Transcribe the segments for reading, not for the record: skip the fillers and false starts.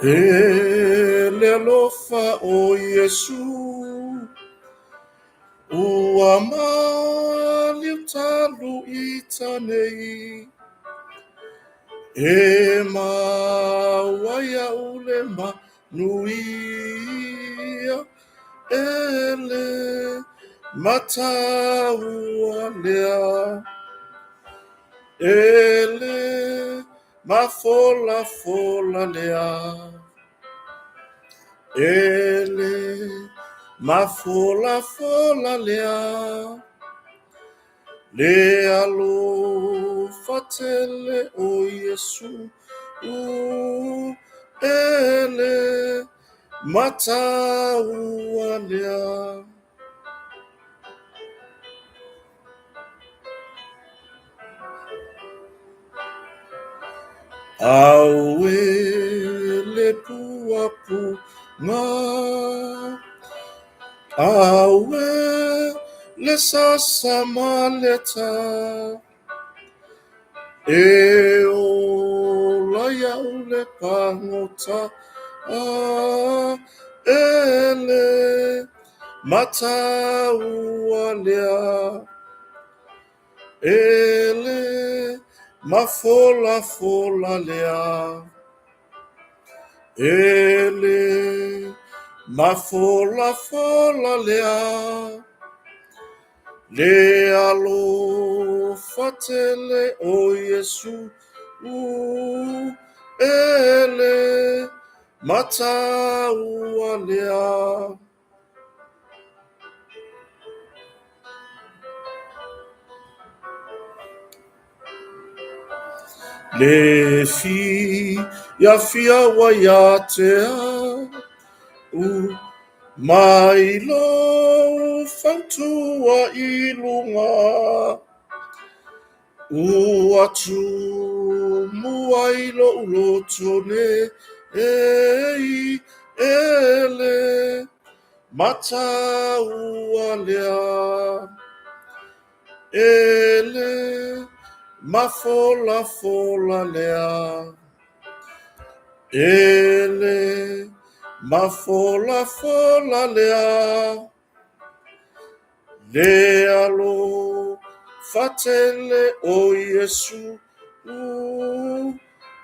E le alofa o Iesu, ua maliu talu i tanei, e maua iaʻu le manuia, e le mataua lea. E le mafolafola lea, e le mafolafola lea, le alofa tele o Iesu, e le mataua lea. Auē le puapuaga, auē le sasamaleta, e ola iaʻu le pagota, e le mataua lea. E le mafolafola lea, e le mafolafola lea, le alofa tele o Iesu, e le mataua lea. Le fiafia ua ia te au, mai lou fautua i luga, ua tumu ai lou loto nei, e le mataua lea, e le mafolafola lea, e le mafolafola lea, le alofa tele o Iesu,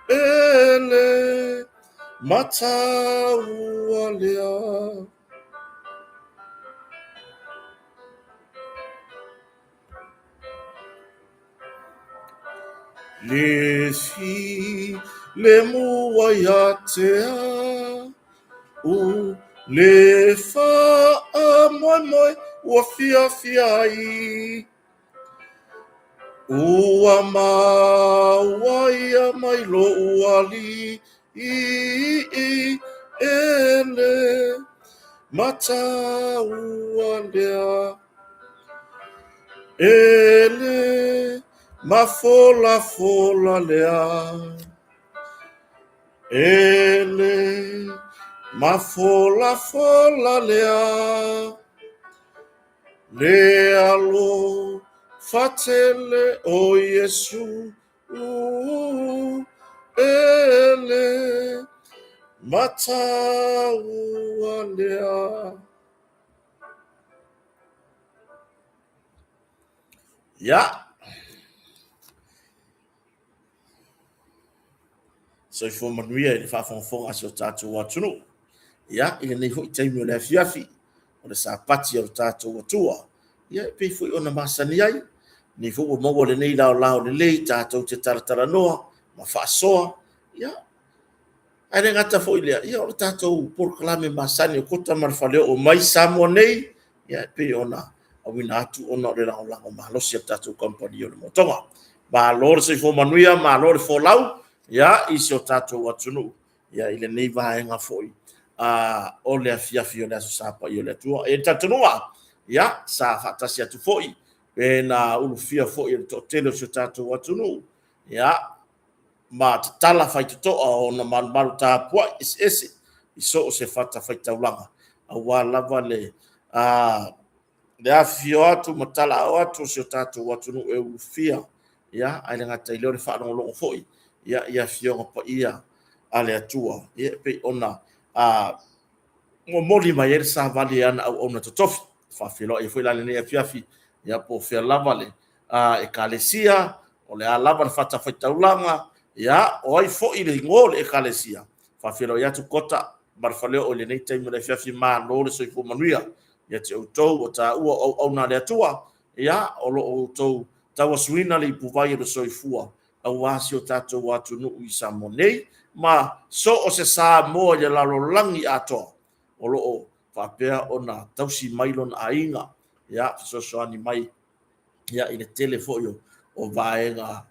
e le mataua lea. Le filemu ua ia te au, le faamoemoe ua fiafia ai. Ua maua ia mai loʻu alii, e le mataua lea. E le mafolafola lea, e le mafolafola lea, le alofa tele o Iesu, e le mataua lea. Ia. Soifua manuia i le faafogafoga a si o tatou atunuu. Ia, i lenei foi taimi o le afiafi, o le Sapati a lo tatou Atua. Ia, e pei foi ona masani ai, lenei foi ua maua lenei laolao lelei tatou te talatalanoa ma faasoa. Ia, Ae le gata foi i lea, ia o le tatou polokalame masani o Kota ma le Faleoo mai Samoa nei, ia e pei ona auina atu ona o le lagolago malosi a le tatou kamupani o le Motoga. Malo le soifua manuia, malo le folau, ia, i si o tatou atunuu, ia, i lenei vaega foi o le afiafi o le Aso Sa Paia o le Atua. E i ai le talitonuga, ia, sa faatasi atu foi, pe na ulufia foi e le toatele o si o tatou atunuu, ia, ma tatala faitotoa o ona malumalu tapuai eseese i so o se fatafaitaulaga, aua lava le afifio atu ma talaao atu o si o tatou atunuu e ulufia, ia, ae le gata i lea o le faalogologo foi, ia, i Afioga Paia. a le Atua, ia e pei ona momoli mai ai le savali e ana auauna totofi. Faafeiloai ai foi la lenei afiafi, ia po o fea lava le ekalesia, o le a lava le fatafaitaulaga, ia o ai foi le igoa o le ekalesia, faafeiloai atu Kota ma le faleoo i lenei taimi o le afiafi, malo le soifua manuia ia te outou ua taua o auauna a le Atua, ia o lo o outou tauasuina le ipuvai o le soifua aua si o tatou atunuu i Samoa nei ma so o se Samoa i le lalolagi atoa o lo o faapea ona tausi mai lona aiga, ia fesoasoani mai ia i le tele foi o vaega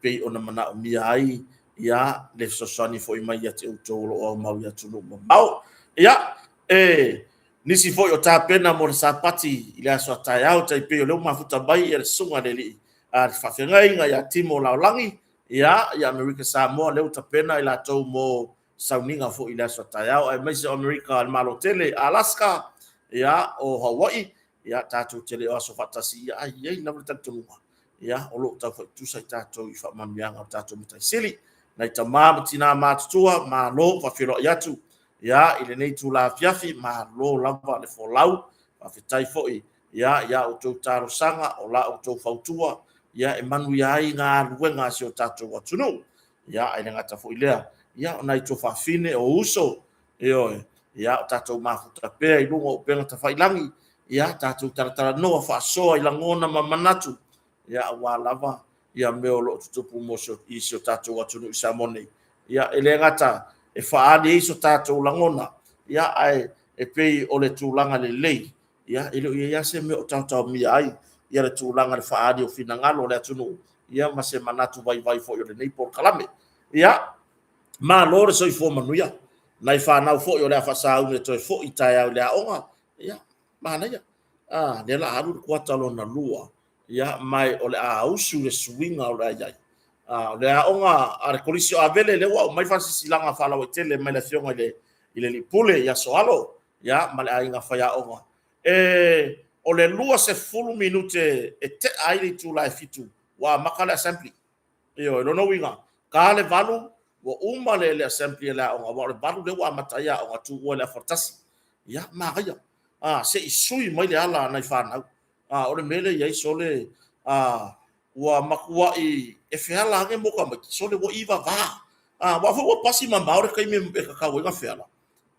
pei ona manaomia ai ia le fesoasoani foi mai ia te outou o lo o aumau i atunuu mamao. Ia, e nisi foi o tapena mo le Sapati i le aso a taeao, tai pei o lea ua mafuta mai le susuga i le alii le faafeagaiga ia Timo Laolagi, ia, i Amerika Samoa, lea ua tapena i latou mo sauniga foi i le aso a taeao, aemaise o Amerika le Malo tele, Alaska, ia, o Hawaii, ia, tatou te le o aso faatasi, ia, ae i ai lava le talitonuga, ia, o lo o taufaitusa i tatou i faamanuiaga o tatou Matai Sili. Nai tama ma tina matutua, malo faafeiloai atu, ia, i lenei itula afiafi, malo lava le folau, faafetai foi, ia, ia outou talosaga, o la outou fautua, ia, e manuia ai galuega a si o tatou atunuu. Ia, ae le gata foi lea, ia, o nai tuafafine o uso, ioe, ia, o tatou mafuta pea i luga o upega tafailagi, ia, tatou talatalanoa faasoa i lagona ma manatu, ia, aua lava ia mea o lo o tutupu mo i si o tatou atunuu i Samoa nei. Ia, e le gata e faaali ai so tatou lagona, ia, ae e pei o le tulaga lelei, ia, e le o i ai lava se mea o taotaomia ai ia le tulaga i le faaali o finagalo o le atunuu, ia ma se manatu vaivai foi o lenei polokalame. Ia, malo le soifua manuia. Nai fanau foi o le a faasauni e toe foi taeao i le aoga, ia, manaia. Lea la alu le kuata lona lua, ia, ma o le a usu le suiga o le a i ai. O le aoga a le Kolisi o Avele, lea ua aumai faasilasilaga faalauaitele mai le afioga i le alii pule ia Soalo, ia, ma le aiga faiaoga. O le 20 minute e tea ai le itula e 7, ua amata le assembly. Ioe, lona uiga, ta le 8, ua uma le assembly a le aoga, aua o le 8 lea ua amata ai aoga, tuua i le afa tasi. Ia, manaia. Se i sui mai le ala a nai fanau. O le mea lea i ai sole, ua matuai e feala ane mo tamaiti, sole ua i vava. Aua foi ua pasi mamao le taimi e tatau ai ona feala.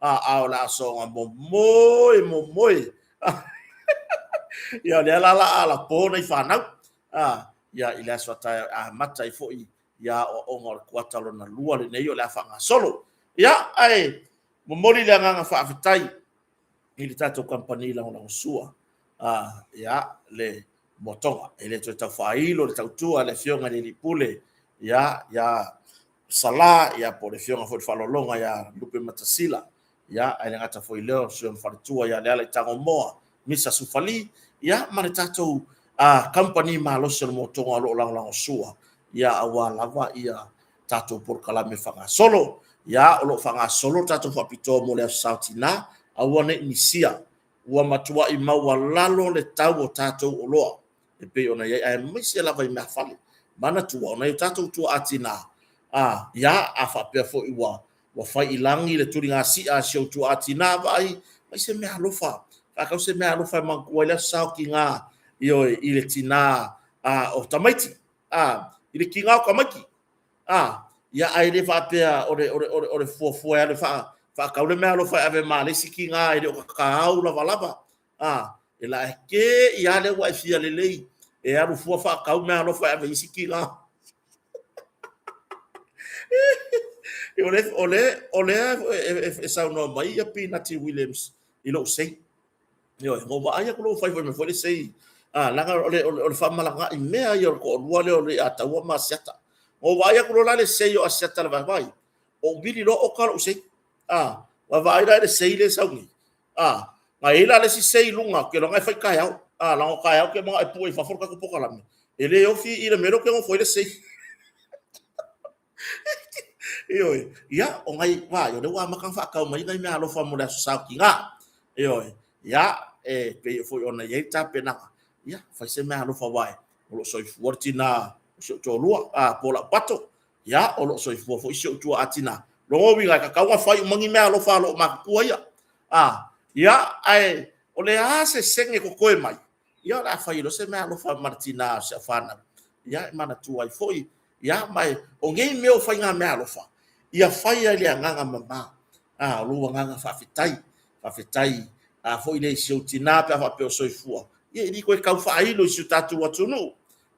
A o le a soona momoe, momoe. Ia, o lea la o le a lapo nai fanau. Ia, i le aso a taeao e amata ai foi ia aoaoga o le kuata lona lua lenei o le a faagasolo. Ia, ae momoli le agaga faafetai i le tatou kamupani lagolagosua, ia, le Motoga. E le toe tau faailo le tautua a le afioga i le alii pule, ia, ia Sala, ia, po o le afioga foi i le Faaaloaloga ia Lupematasila, ia, ae le gata foi i lea o le susuga faletua ia Leala i Tagomoa, Misa Sufali, ia, ma le tatou kamupani malosi o le Motoga o lo o lagolagosua, ia, aua lava ia tatou polokalame faagasolo. Ia, o lo o faagasolo le tatou faapitoa mo le Aso Sa o Tina, aua ne i misia, ua matuai maualalo le tau o tatou oloa e pei ona i ai, aemaise lava i meafale. Manatua, o nai o tatou tuaa tina, ia, a faapea foi ua fai i lagi le tuligasia a si ou tuaa tina, vaai, fai se meaalofa, faatau se meaalofa e manatua ai le Aso Sa o Tina, ioe, i le tina o tamaiti, i le tina o tamaiti. Ia, ae le faapea o le fuafua e alu e faatau le meaalofa e ave ma le isi tina e le o tatau lavalava. E la e te i lava lea ua e fia lelei e alu fua faatau meaalofa e ave i isi tina. O lea e saunoa mai ia Pinati Williams i lou sei. Ioe, na ou vaai atu loa ua fai mai foi le sei, leaga o le faamalaga'i mea ia o le toalua lea o Leiataua ma Asiata. Na ou vaai atu loa la i le sei o Asiata i le vaevae, ou vili loa oka lou sei. Vaavaai la i le sei lea e sau nei, na i ai la le isi sei i luga, ou te iloa na e fai taeao, leaga o taeao ou te manao e pue i fafo le tatou polokalame, e le ofi i le mea lea ou te nofo ai le sei. Ioe, ia, o nai, vaai, o lea ua amata ona faatau mai nai meaalofa mo le Aso Sa o Tina. Ioe, ia, e pei foi ona i ai tapenaga, ia, fai se meaalofa aua o lo o soifua le tina o si ou toalua, po o lau pato. Ia, o lo o soifua foi si ou tuaa tinā. Lona uiga e tatau ona fai uma ni meaalofa a loo matutua ia. A, ia, ae o le a se sene totoe mai, ia o le a fai loa se meaalofa ma le tinā o si au fanau, ia e manatua ai foi. Ia, ma o nei mea o faiga meaalofa, ia faia i le agaga mama, a, o lou agaga faafetai, faafetai a foi lea i si ou tinā pe a faapea o soifua, ia e le toe tau faailo i si o tatou atunuu,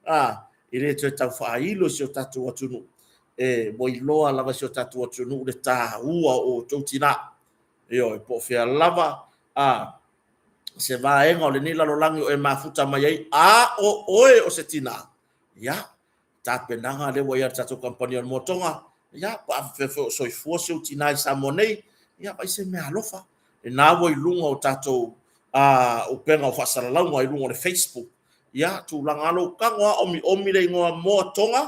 a, e le toe tau faailo i si o tatou atunuu, e ua iloa lava e si o tatou atunuu le taua o outou tinā. Ioe, po o fea lava a se vaega o lenei lalolagi o e mafuta mai ai, a o oe o se tinā, ia, tapenaga lea ua i ai a le tatou kamupani o le Moa Toga, ia, pe a faapea foi o soifua si ou tinā i Samoa nei, ia, fai se meaalofa. Lena ua i luga o tatou upega o faasalalauga i luga o le Facebook, ia, tulaga lava lou tago lava omiomi le igoa Moa Toga,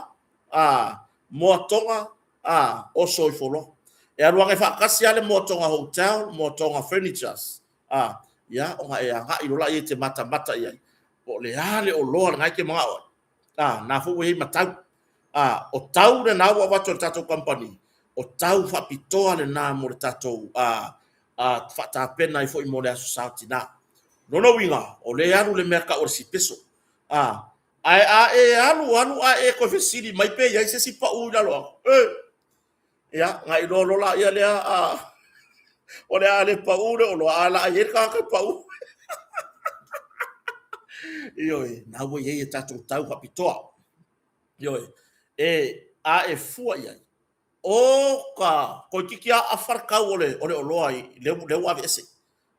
Moa Toga, oso ifo loa. E alu ane faatasi lava le Moa Toga Hotel, Moa Toga Furnitures, ia, ona e agai loa lea e te matamata i ai, po o le a le oloa lena e te manao ai. A, na foi ua i ai ma tau. A, o tau lena ua avatu e le tatou kamupani, o tau faapitoa lena mo le tatou faatapena ai foi mo le Aso Sa o Tina. Lona uiga, o lea e alu le mea tau o le sipeso. A, ae a e alu alu ae e toe fesili mai pe i ai se isi pau i lalo atu, e, ia, na iloa loa laia lea, a, o le a le pau le oloa, ae o le a i ai le tagata e pau. Ioe, na ua i ai a tatou tau faapitoa. Ioe, e, a e fua i ai, o ka toeitiiti lava afa le tau o le, o le oloa i lea, lea ua aveese.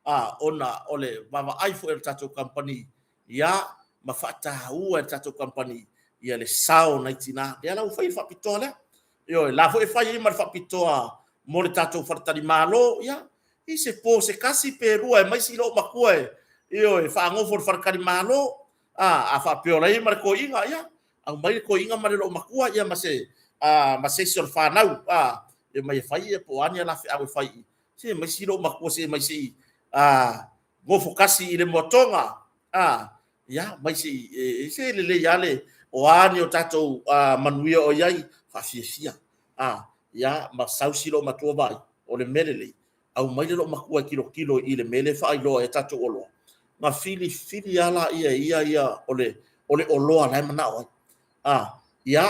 A, ona o le vaavaai foi a le tatou kamupani, ia, ma faataua e le tatou kamupani ia le sao o nai tinā. Lea la ua fai le faapitoa lea. Ioe, la foi e fai ai ma le faapitoa mo le tatou faletalimalo, ia, i se po se tasi pe lua e aumai si loomatua e, ioe, faanofo i le faletalimalo. A, a faapea o la e i ai ma le toeaina, ia, aumai le toeaina ma le loomatua, ia, ma se, ma se isi o le fanau, a, e omai e fai, ia, po o a ni alafeau e fai i i. Se aumai si loomatua se aumai se i nofo tasi i le moatoga, a, ia, mai se i, se lelei lava le, o a ni o tatou manuia o i ai, faafiafia, a, ia, ma sau si loomatua vaai, o le mea lelei, aumai le loomatua e tilotilo i le mea lea e faailoa ai a tatou oloa, na filifili lava laia e ia ia o le, o le oloa la e manao ai. A, ia,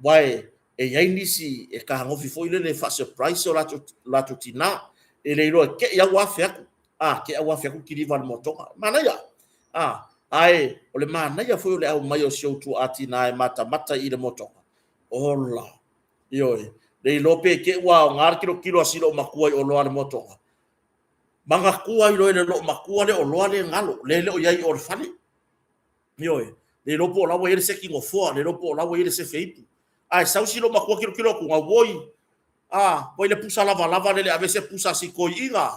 aua e, e i ai nisi e tagofi foi lele e faa-surprise o latou, latou tinā, e le iloa e te i a ua afe atu, a, te i a ua afe atu kiliva i le moatoga. Manaia, a, ae o le manaia foi o le aumai o si ou tuaa tinā e matamata i le moatoga, ola, ioe, le iloa pe te i ua aoga le tilotilo a si loomatua i oloa a le moatoga, manatua ai loa e le loomatua le oloa lea e galo, lea e le o i ai i o i le fale. Ioe, le iloa po o la ua i ai le seki nofoa, le iloa po o la ua i ai le sefe ipu. Ae sau si loomatua tilotilo atu, auoi, a, ua i le pusa lavalava lele, ave se pusa a si toeaina.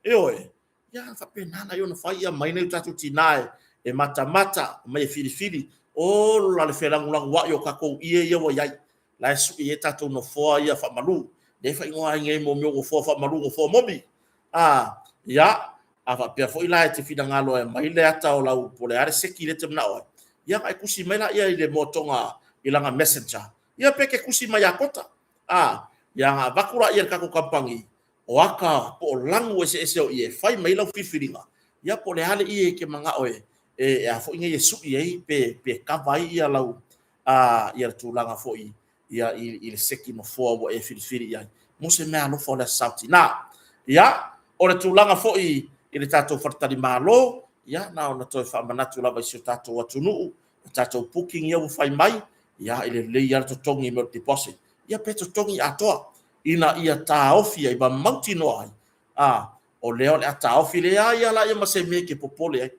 Ioe, ia faapena la ona fai, ia aumai nai o tatou tinā e, e matamata, aumai e filifili. Ola le felagulagua'i o tatou ie ia ua i ai. La e sui ai tatou nofoa ia faamalu. Lea e faaigoa ai nei mo mea o nofoa faamalu, nofoa momi. A, ia, a faapea foi la e te finagalo e aumai le ata o lau, po o le a le seki lea e te manao ai, ia ona e tusi mai lea i le moatoga i lana messenger. Ia pe te tusi mai ia Kota. A, ia ona avatu lea i le tatou kamupani, o ata po o lanu eseese o ie e fai mai ai lau filifiliga, ia po o le a le ie e te manao e, e, e a foi nei e sui ai pe, pe kava ai ia lau, a, ia le tulaga foi ia i, i le seki nofoa ua e filifili i ai mo se meaalofa o le Aso Sa o Tinā. Ia, o le tulaga foi i le tatou faletalimalo, ia, na ona toe faamanatu lava i si o tatou atunuu, o tatou booking ia ua fai mai, ia, e lelei lava le totogi i mea o le deposit, ia pe totogi atoa, ina ia taofi ai ma mautinoa ai, a, o lea o le a taofi, leai lava laia ma se mea e te popole ai.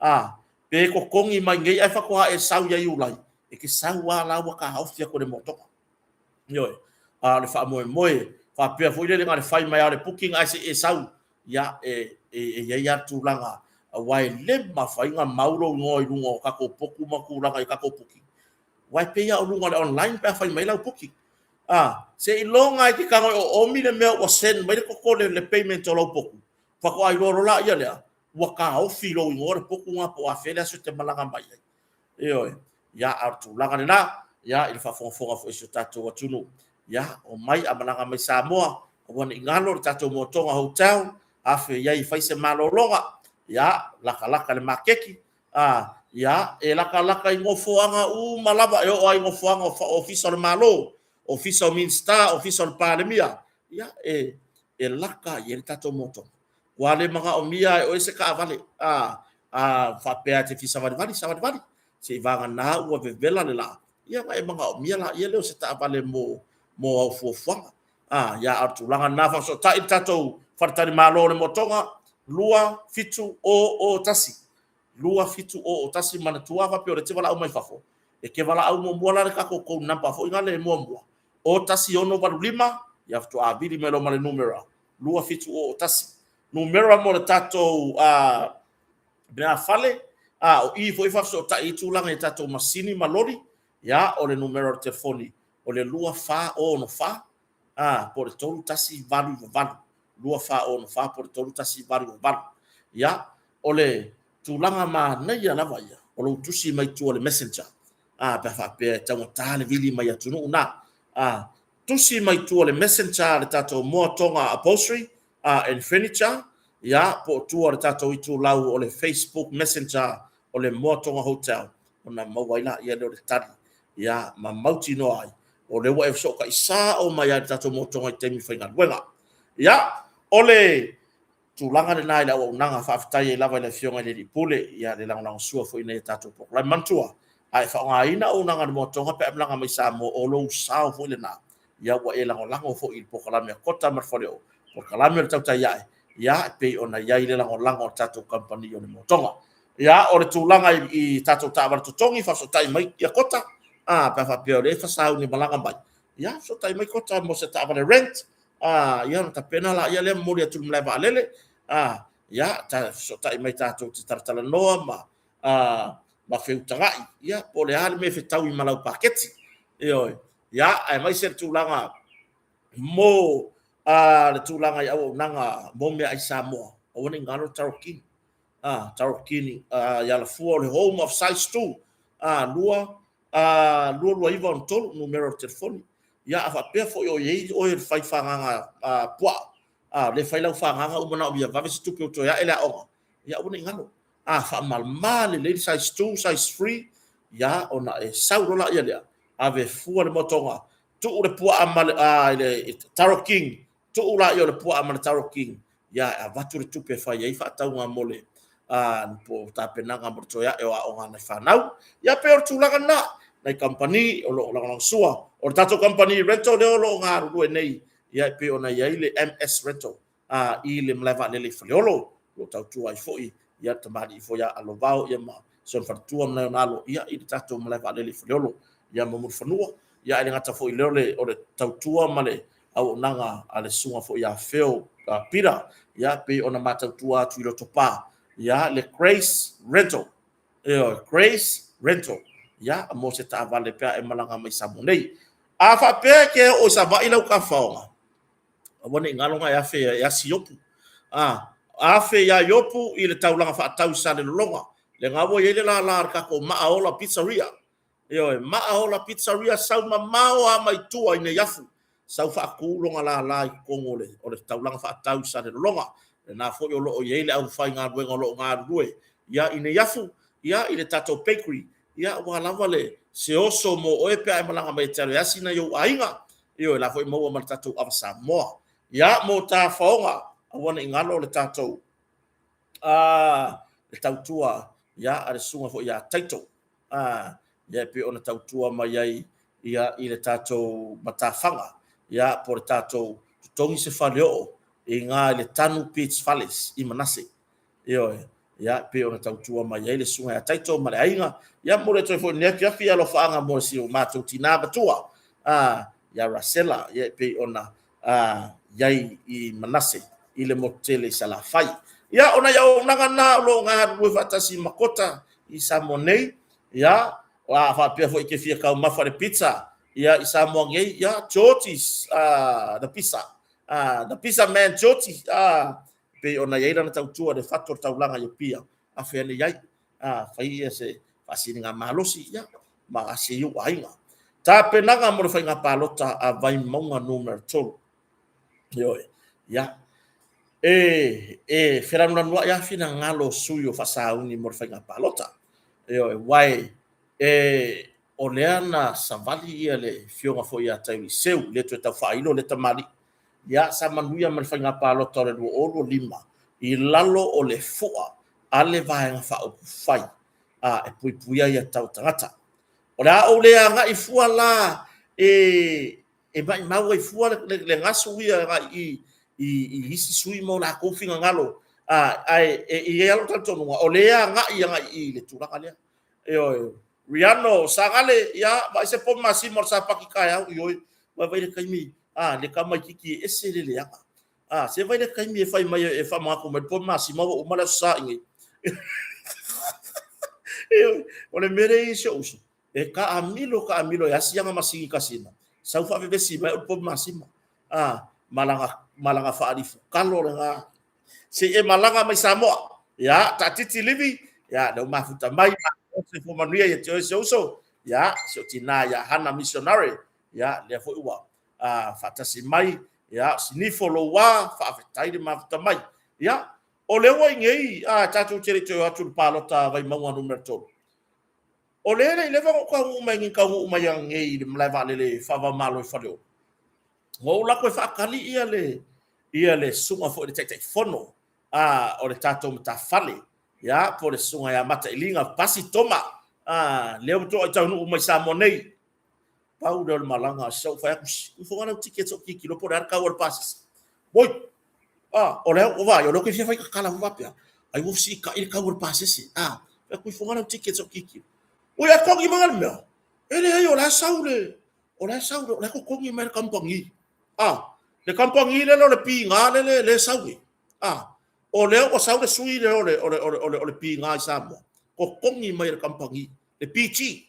A, pe totogi mai nei ae faatoa e sau ia Iulai, e te sau lava la ua taofi atu e le moatoga. Ioe. A o le faamoemoe, faapea foi lele na o le fai mai lava o le booking ae se i e sau, ia, e, e, e i ai lava le tulaga, aua e le mafai ona mau lou igoa i luga o tatou potu ma tulaga i tatou booking. Aua e pei lava o luga o le online pe a fai mai lau booking. A, seiloga e te tago e oomi le mea ua send mai le koko le, le payment o lau potu, faatoa iloa loa laia lea, ua taofi i lou igoa le potu lena po o afea le aso e te malaga mai ai. Ioe. Ia, a o le tulaga lena. Ia, i le faafogafoga foi a si o tatou atunuu. Ia, omai a malaga mai Samoa, aua ne i galo le tatou Motoga Hotel, afe i ai e fai se malologa. Ia, lakalaka le maketi, a, ia, e lakalaka i nofoaga uma lava, e oo lava i nofoaga o Ofisa o le Malo, Ofisa o Minisita, Ofisa o le Palemia, ia, e laka i ai le tatou Motoga. Ua le manaomia e oe se taavale, a, a faapea e te fia savalivali, savalivali, seivagana ua vevela le laa, ia ona e manaomia laia lea o se taavale mo au fuafuaga. A, ia, a o le tulaga lena, faafesootai le tatou faletalimalo o le Motoga, 27001, 27001. Manatua a faapea o lea e te valaau mai fafo, e te valaau muamua la i le tatou code number foi lea muamua, 01685, ia faatoa vili mai loa ma le numera 27001. Numera mo le tatou meafale, a o i foi faafesootai ai tulaga i tatou masini ma loli, ia, o le numera o le telefoni o le 2464, a, po o le 3188, 2464 po o le 3188. Ia, o le tulaga manaia lava ia o lou tusi mai tua o le Messenger, a, pe a faapea e taugata le vili mai atunuu na, a, tusi mai tua o le Messenger le tatou Moatoga Upholstery and Furniture, ia, po o tua o le tatou itulau o le Facebook Messenger o le Moatoga Hotel, ona maua ai laia lea o le tali, ia, ma mautinoa ai o lea ua e fesootai sao mai lava i le tatou Moatoga i taimi faigaluega. Ia, o le tulaga lena i le auaunaga, faafetai ai lava i le Afioga i le Alii Pule, ia, le lagolagosua foi i tatou polokalame. Manatua, a e faaaogaina auaunaga a le Moatoga pe a malaga mai Samoa, o lou sao foi lena, ia, ua e lagolago foi i le polokalame a Kota ma le Faleoo, polokalame o le Tautai Ae, ia, e pei ona i ai le lagolago a le tatou kamupani o le Motoga. Ia, o le tulaga i tatou taavale totogi, faafesootai mai ia Kota, a, pe a faapea o lea e fasauni malaga mai, ia, fesootai mai Kota mo se taavale rent, a, ia, ona tapena laia lea momoli atu i le malae vaalele, a, ia, ta fesootai mai tatou te talatalanoa ma ma feutagai, ia, po o le a le mea e fetaui ma lau paketi. Ioe, ia, aemaise le tulaga mo le tulaga i auaunaga mo meaai Samoa, aua ne i galo le Taro Kini. Taro Kini i Alafua o le Home of Size 2, 2 22963 numera o le telefoni. Ia, a faapea foi o i ai oe o le fai fagaga puaa, le fai lau fagaga ua manaomia vave se tupe ua toe ae le aoga, ia aua ne i galo. A faamalama lelei le size 2, size 3, ia, ona e sau loa laia lea, ave fua le motoga, tuu le puaa ma le, i le Taro King, tuu laia o le puaa ma le Taro King, ia, e avatu le tupe e fai ai faatauga mo le po tapenaga mo le toe ae o aoga a nai fanau. Ia, pei o le tulaga lena, nai kamupani o lo o lagolagosua. O le tatou kamupani rental lea o lo o galulue nei, ia, e pei ona i ai le MS Rental i le malae vaalele i Faleolo, o lo o tautua ai foi ia le tamalii foi ia Alovao, ia, ma si ona faletua ma nai ona alo, ia, i le tatou malae vaalele i Faleolo, ia, ma Mulifanua. Ia, ae le gata foi i lea o le tautua ma le auaunaga a le susuga foi ia Phil Peter, ia, pei ona matautua atu i Lotopa, ia, le Grace Rental. Ioe, Grace Rental. Ia, mo se taavale pe a e malaga mai Samoa nei. A faapea e te oo i Savaii lau tafaoga, aua ne i galo na e afe e asi Iopu. A, afe ia Iopu i le taulaga faatau i Salelologa. Lena ua i ai le lala a le tatou Maaola Pizzeria. Ioe, Maaola Pizzeria, sau mamao lava mai tua i Neiafu. Sau faatu lona lala i totonu o le taulaga faatau i Salelologa. Lena foi o lo o i ai le aufaigaluega o lo o galulue, ia, i Neiafu, ia, i le tatou bakery, ia, aua lava le se oso mo oe pe a e malaga mai e te alu e asi nai ou aiga. Ioe, la foi maua ma le tatou ava Samoa. Ia, mo tafaoga, aua ne i galo le tatou le tautua, ia, a le susuga foi ia Taito, ia, e pei ona tautua mai ai, ia, i le tatou matafaga, ia, po o le tatou totogi se faleoo i ga i le Tanu Beach Fales i Manase. Ioe, ia, pei ona tautua mai ai le susuga ia Taito ma le aiga. Ia, momoli atu ai foi i lenei afiafi alofaaga mo si o matou tina matua, ia Rasela, ia, e pei ona i ai i Manase i le motu tele i Salafai. Ia, o nai auaunaga na o lo o galulue faatasi ma Kota i Samoa nei. Ia, a faapea foi e te fia taumafa le pizza, ia, i Samoa nei, ia, Georgie's, the pizza, the pizza man Georgie, pei ona i ai lana tautua i le fatu o le taulaga i Apia, afe ane i ai, fai ia se faasiliga malosi, ia, ma asi ai ou aiga. Tapenaga mo le faiga palota a Vaimauga numera 3. Ioe. Ia. E felanulanuai lava finagalo o sui o Faasauni mo le faiga palota. Ioe, aua e o lea na savali ia le afioga foi ia Taiuliseu, le toe tau faailo le tamalii. Ia, sa manuia ma le faiga palota o le 2025 i lalo o le fua a le Vaega Faaupufai e puipuia ia tau tagata. O le a ou le agai fua la e maumau ai fua le gasu ia agai i isi sui ma o latou finagalo, ae e i ai lava lou talitonuga o lea e agai agai i le tulaga lea. Ioe, Riano, Sagale, ia, vaai se pomu masima o le Sapati taeao, ioe, vaai le taimi, le tamaitiiti e ese le leaga. Se vaai le taimi e fai mai e faamanatu mai le pomu masima ua uma le Aso Sa i inei. Ioe, o le mea lea e i ai si ou uso, e taamilo taamilo e asi ana masini kasina, sau faavevesi mai au le pomu masima. Ma lana faalifu talo lena. Se i e malaga mai Samoa. Ia, taatiti livi, ia, lea ua mafuta mai, soifua manuia ia te oe si ou uso, ia, si ou tina ia Hana Missionary, ia, lea foi ua faatasi mai, ia, Sinifo Loua, faafetai le mafuta mai. Ia, o lea ua i nei, tatou te le i toe o atu i le palota a Vaimauga numera 3. O lea e le i leva ona ou taunuu mai nei, taunuu mai ananei i le malae vaalele faava-o-Malo i Faleolo. Ua ou alu atu e faatali ia le ia le susuga foi i le Taitaifono o le tatou matafale, ia, po o le susuga ia Matailiga Pasi Toma, lea ua toai taunuu mai Samoa nei. Pau lea o le malaga, sa ou fai atu, ifo lau ticket sa ou tilotilo po o le a le tau o le pasese. Oi! O lea ua vaai, o lea ou te fia fai tatala foi faapea, ai ua fesiitai le tau o le pasese. Fai atu, ifo lau ticket sa ou tilotilo. Oi, a togi mai le mea? E leai, o la e sau le, o la e sau, o la e totogi mai le kamupani. Le kamupani lea o le piga lea le sau nei. O lea ua sau le sui lea o le, o le, o le, o le, o le piga i Samoa, totogi mai e le kamupani, le PG.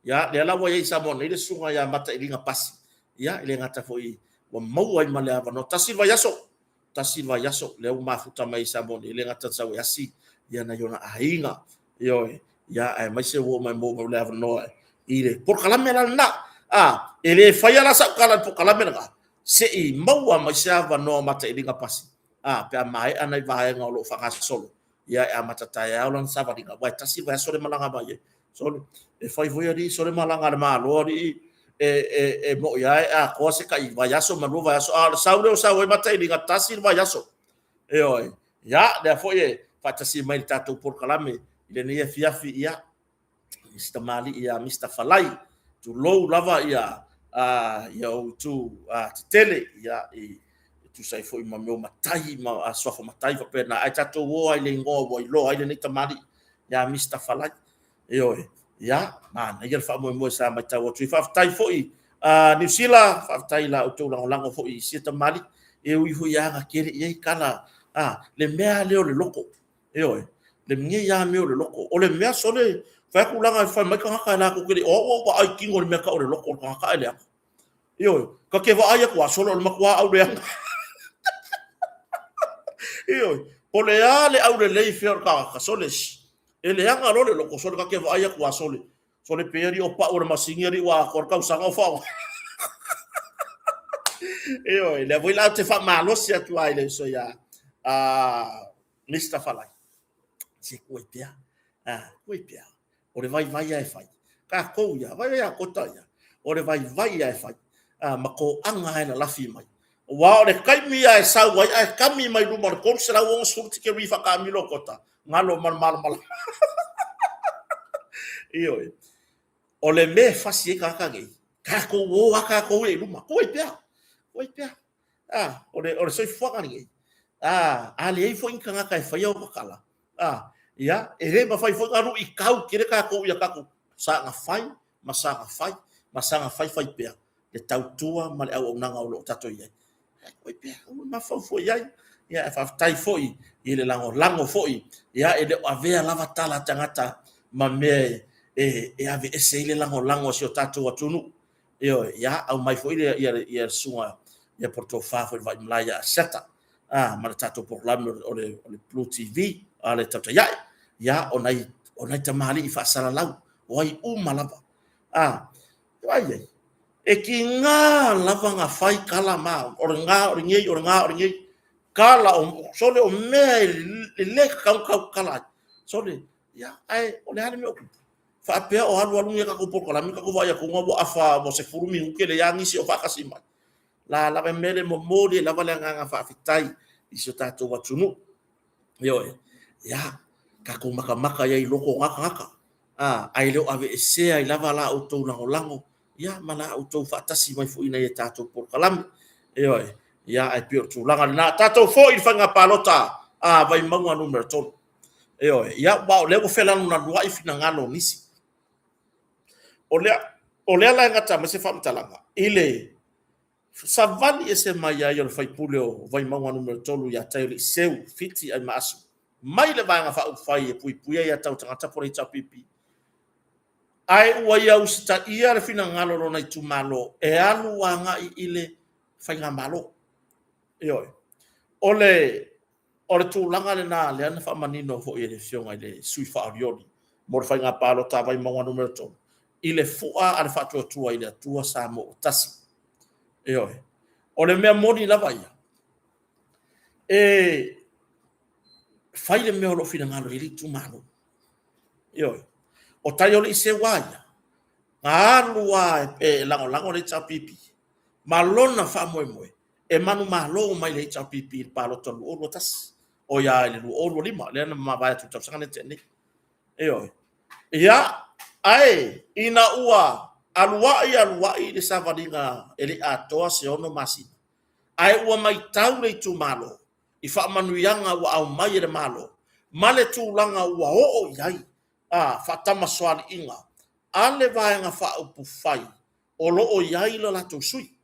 Ia, lea la ua i ai i Samoa nei le susuga ia Matailiga Pasi. Ia, e le gata foi ua maua ai ma le avanoa. Tasi le vaiaso, tasi le vaiaso, lea ua mafuta mai i Samoa nei, e le gata sau e asi ia nai ona aiga. Ioe, ia, aemaise ua oo mai maua mai le avanoa i le polokalame la lena. E le faia la sau tala i le polokalame lena, se i maua mai se avanoa o Matailiga Pasi, pe a maea nai vaega o lo o faagasolo. Ia, e amata taeao lana savaliga, aua e tasi le vaiaso le malaga mai ai. Sole, e fai foi alii, sole malaga a le Malo alii, e moi lava e atoa se tai vaiaso ma lua vaiaso, a o le sau lea o sau ai Matailiga, tasi le vaiaso. Ioe, ia, lea foi e faatasi mai le tatou polokalame i lenei afiafi, ia, si tamalii ia Mr. Falai, tulou lava ia ia ou itu tetele, ia, i tusa ai foi ma mea o matai ma suafa matai faapena, ae tatou o ai le igoa ua iloa ai lenei tamalii ia Mr. Falai. Ioe, ia, manaia le faamoemoe sa matau atu. Faafetai foi Niu Sila, faafetai la outou lagolago foi i sia tamalii, e ui foi aga tele i ai tala, le mea lea o le loto. Ioe, le mea lava mea o le loto. O le mea sole, fai atu laga e fai mai tagata e latou te le, o au ua ou vaai tino i le mea tau o le loto o le tagata ae leaga. Ioe, ta te vaai atu a sole o le matua auleaga. Ioe, po o le a le aulelei fea o le tagata, sole, e leaga loa le loto, sole ta te vaai atu a sole. Sole pe alii o pau o le masini alii ua atoa le tausaga o faaaoga. Ioe, lea foi la ou te faamalosi atu ai i le uso ia Mr. Falai. Se koe pea. Koe pea. O le vaivai a e fai. Tatou ia, vaivai a kota ia. O le vaivai a e fai. Ma toaga e lalafi mai. Aua o le taimi a e sau ai ae kami mai luma o le 360 tikeri faataamilo o kota, galo ma le malamalama. Ioe. O le mea e fasi ai tagata nei, tatou o lava tatou ia i luma. Koe pea. Koe pea. O le soifuaga lenei. A leai foi ni tagata e faia o tala, ia, e le mafai foi ona luitau tele tatou ia tatou saga fai ma saga fai ma saga fai fai pea le tautua ma le auaunaga o lo o tatou i ai. Ae koe pea, aua le mafaufau i ai. Ia, e faafetai foi i le lagolago foi, ia, e le o avea lava tala a tagata ma mea e aveese ai le lagolago a si o tatou atunuu. Ioe, ia, aumai foi le ia le susuga ia po o le tofa foi le Vaimalae ia Asiata, ma le tatou polokalame o le Blue TV a le Tautai Ae. Ia, o nai tamalii faasalalau, o ai uma lava. Vaai ai, e tiga lava na fai tala ma o le na o le nei, o le na o le nei. Tala o, sole o mea e le tatau ona tautala ai. Sole, ia, ae o le a le mea o tupu? Faapea o alu alu ni a tatou polokalame, tatou vaai atu ua afa ua 10 minute leai lava nisi o faatasi mai. La lava e mea le momoli ai lava le agaga faafetai i si o tatou atunuu. Ioe, ia, tatou matamata i ai i loko o na tagata, a, ae le o aveesea ai lava la outou lagolago, ia, ma la outou faatasi mai foi i nai a tatou polokalame. Ioe, ia, ae pei o le tulaga lena. Tatou foi i le faiga palota a Vaimauga Nu.3. Ioe, ia, aua o lea ua felanulanuai finagalo o nisi. O lea, o lea la e gata mai se faamatalaga i le savali ese mai ai o le faipule o Vaimauga Nu.3 ia Taioleiseu Fiti Aimaasu mai le Vaega Faaupufai e Puipuia Aia Tatau a Tagata po o le HRPP, ae ua ia usitaia le finagalo o lona itumalo e alu agai i le faigamalo. Ioe. O le O le tulaga lena lea na faamanino foi e le Afioga i le sui faaolioli mo le faiga palota a Vaimauga Nu.3 i le fua a le Faatuatua i le Atua Samoa ua Tasi. Ioe. O le mea moni lava ia, e fai le mea o lo o finagalo i ai le itumalo. Ioe. O Taioleiseu lava ia, na alu lava e lagolago le HRPP ma lona faamoemoe e manumalo mai le HRPP i le palota 2021, oi a i le 2025, lea na mavae atu i le tausaga lea na tea nei. Ioe. Ia, ae ina ua aluai aluai le savaliga e le i atoa se 6 masina, ae ua matau le itumalo i faamanuiaga ua aumai e le Malo ma le tulaga ua oo i ai a faatamasoaliiga a le Vaega Faaupufai o lo o i ai lo latou sui.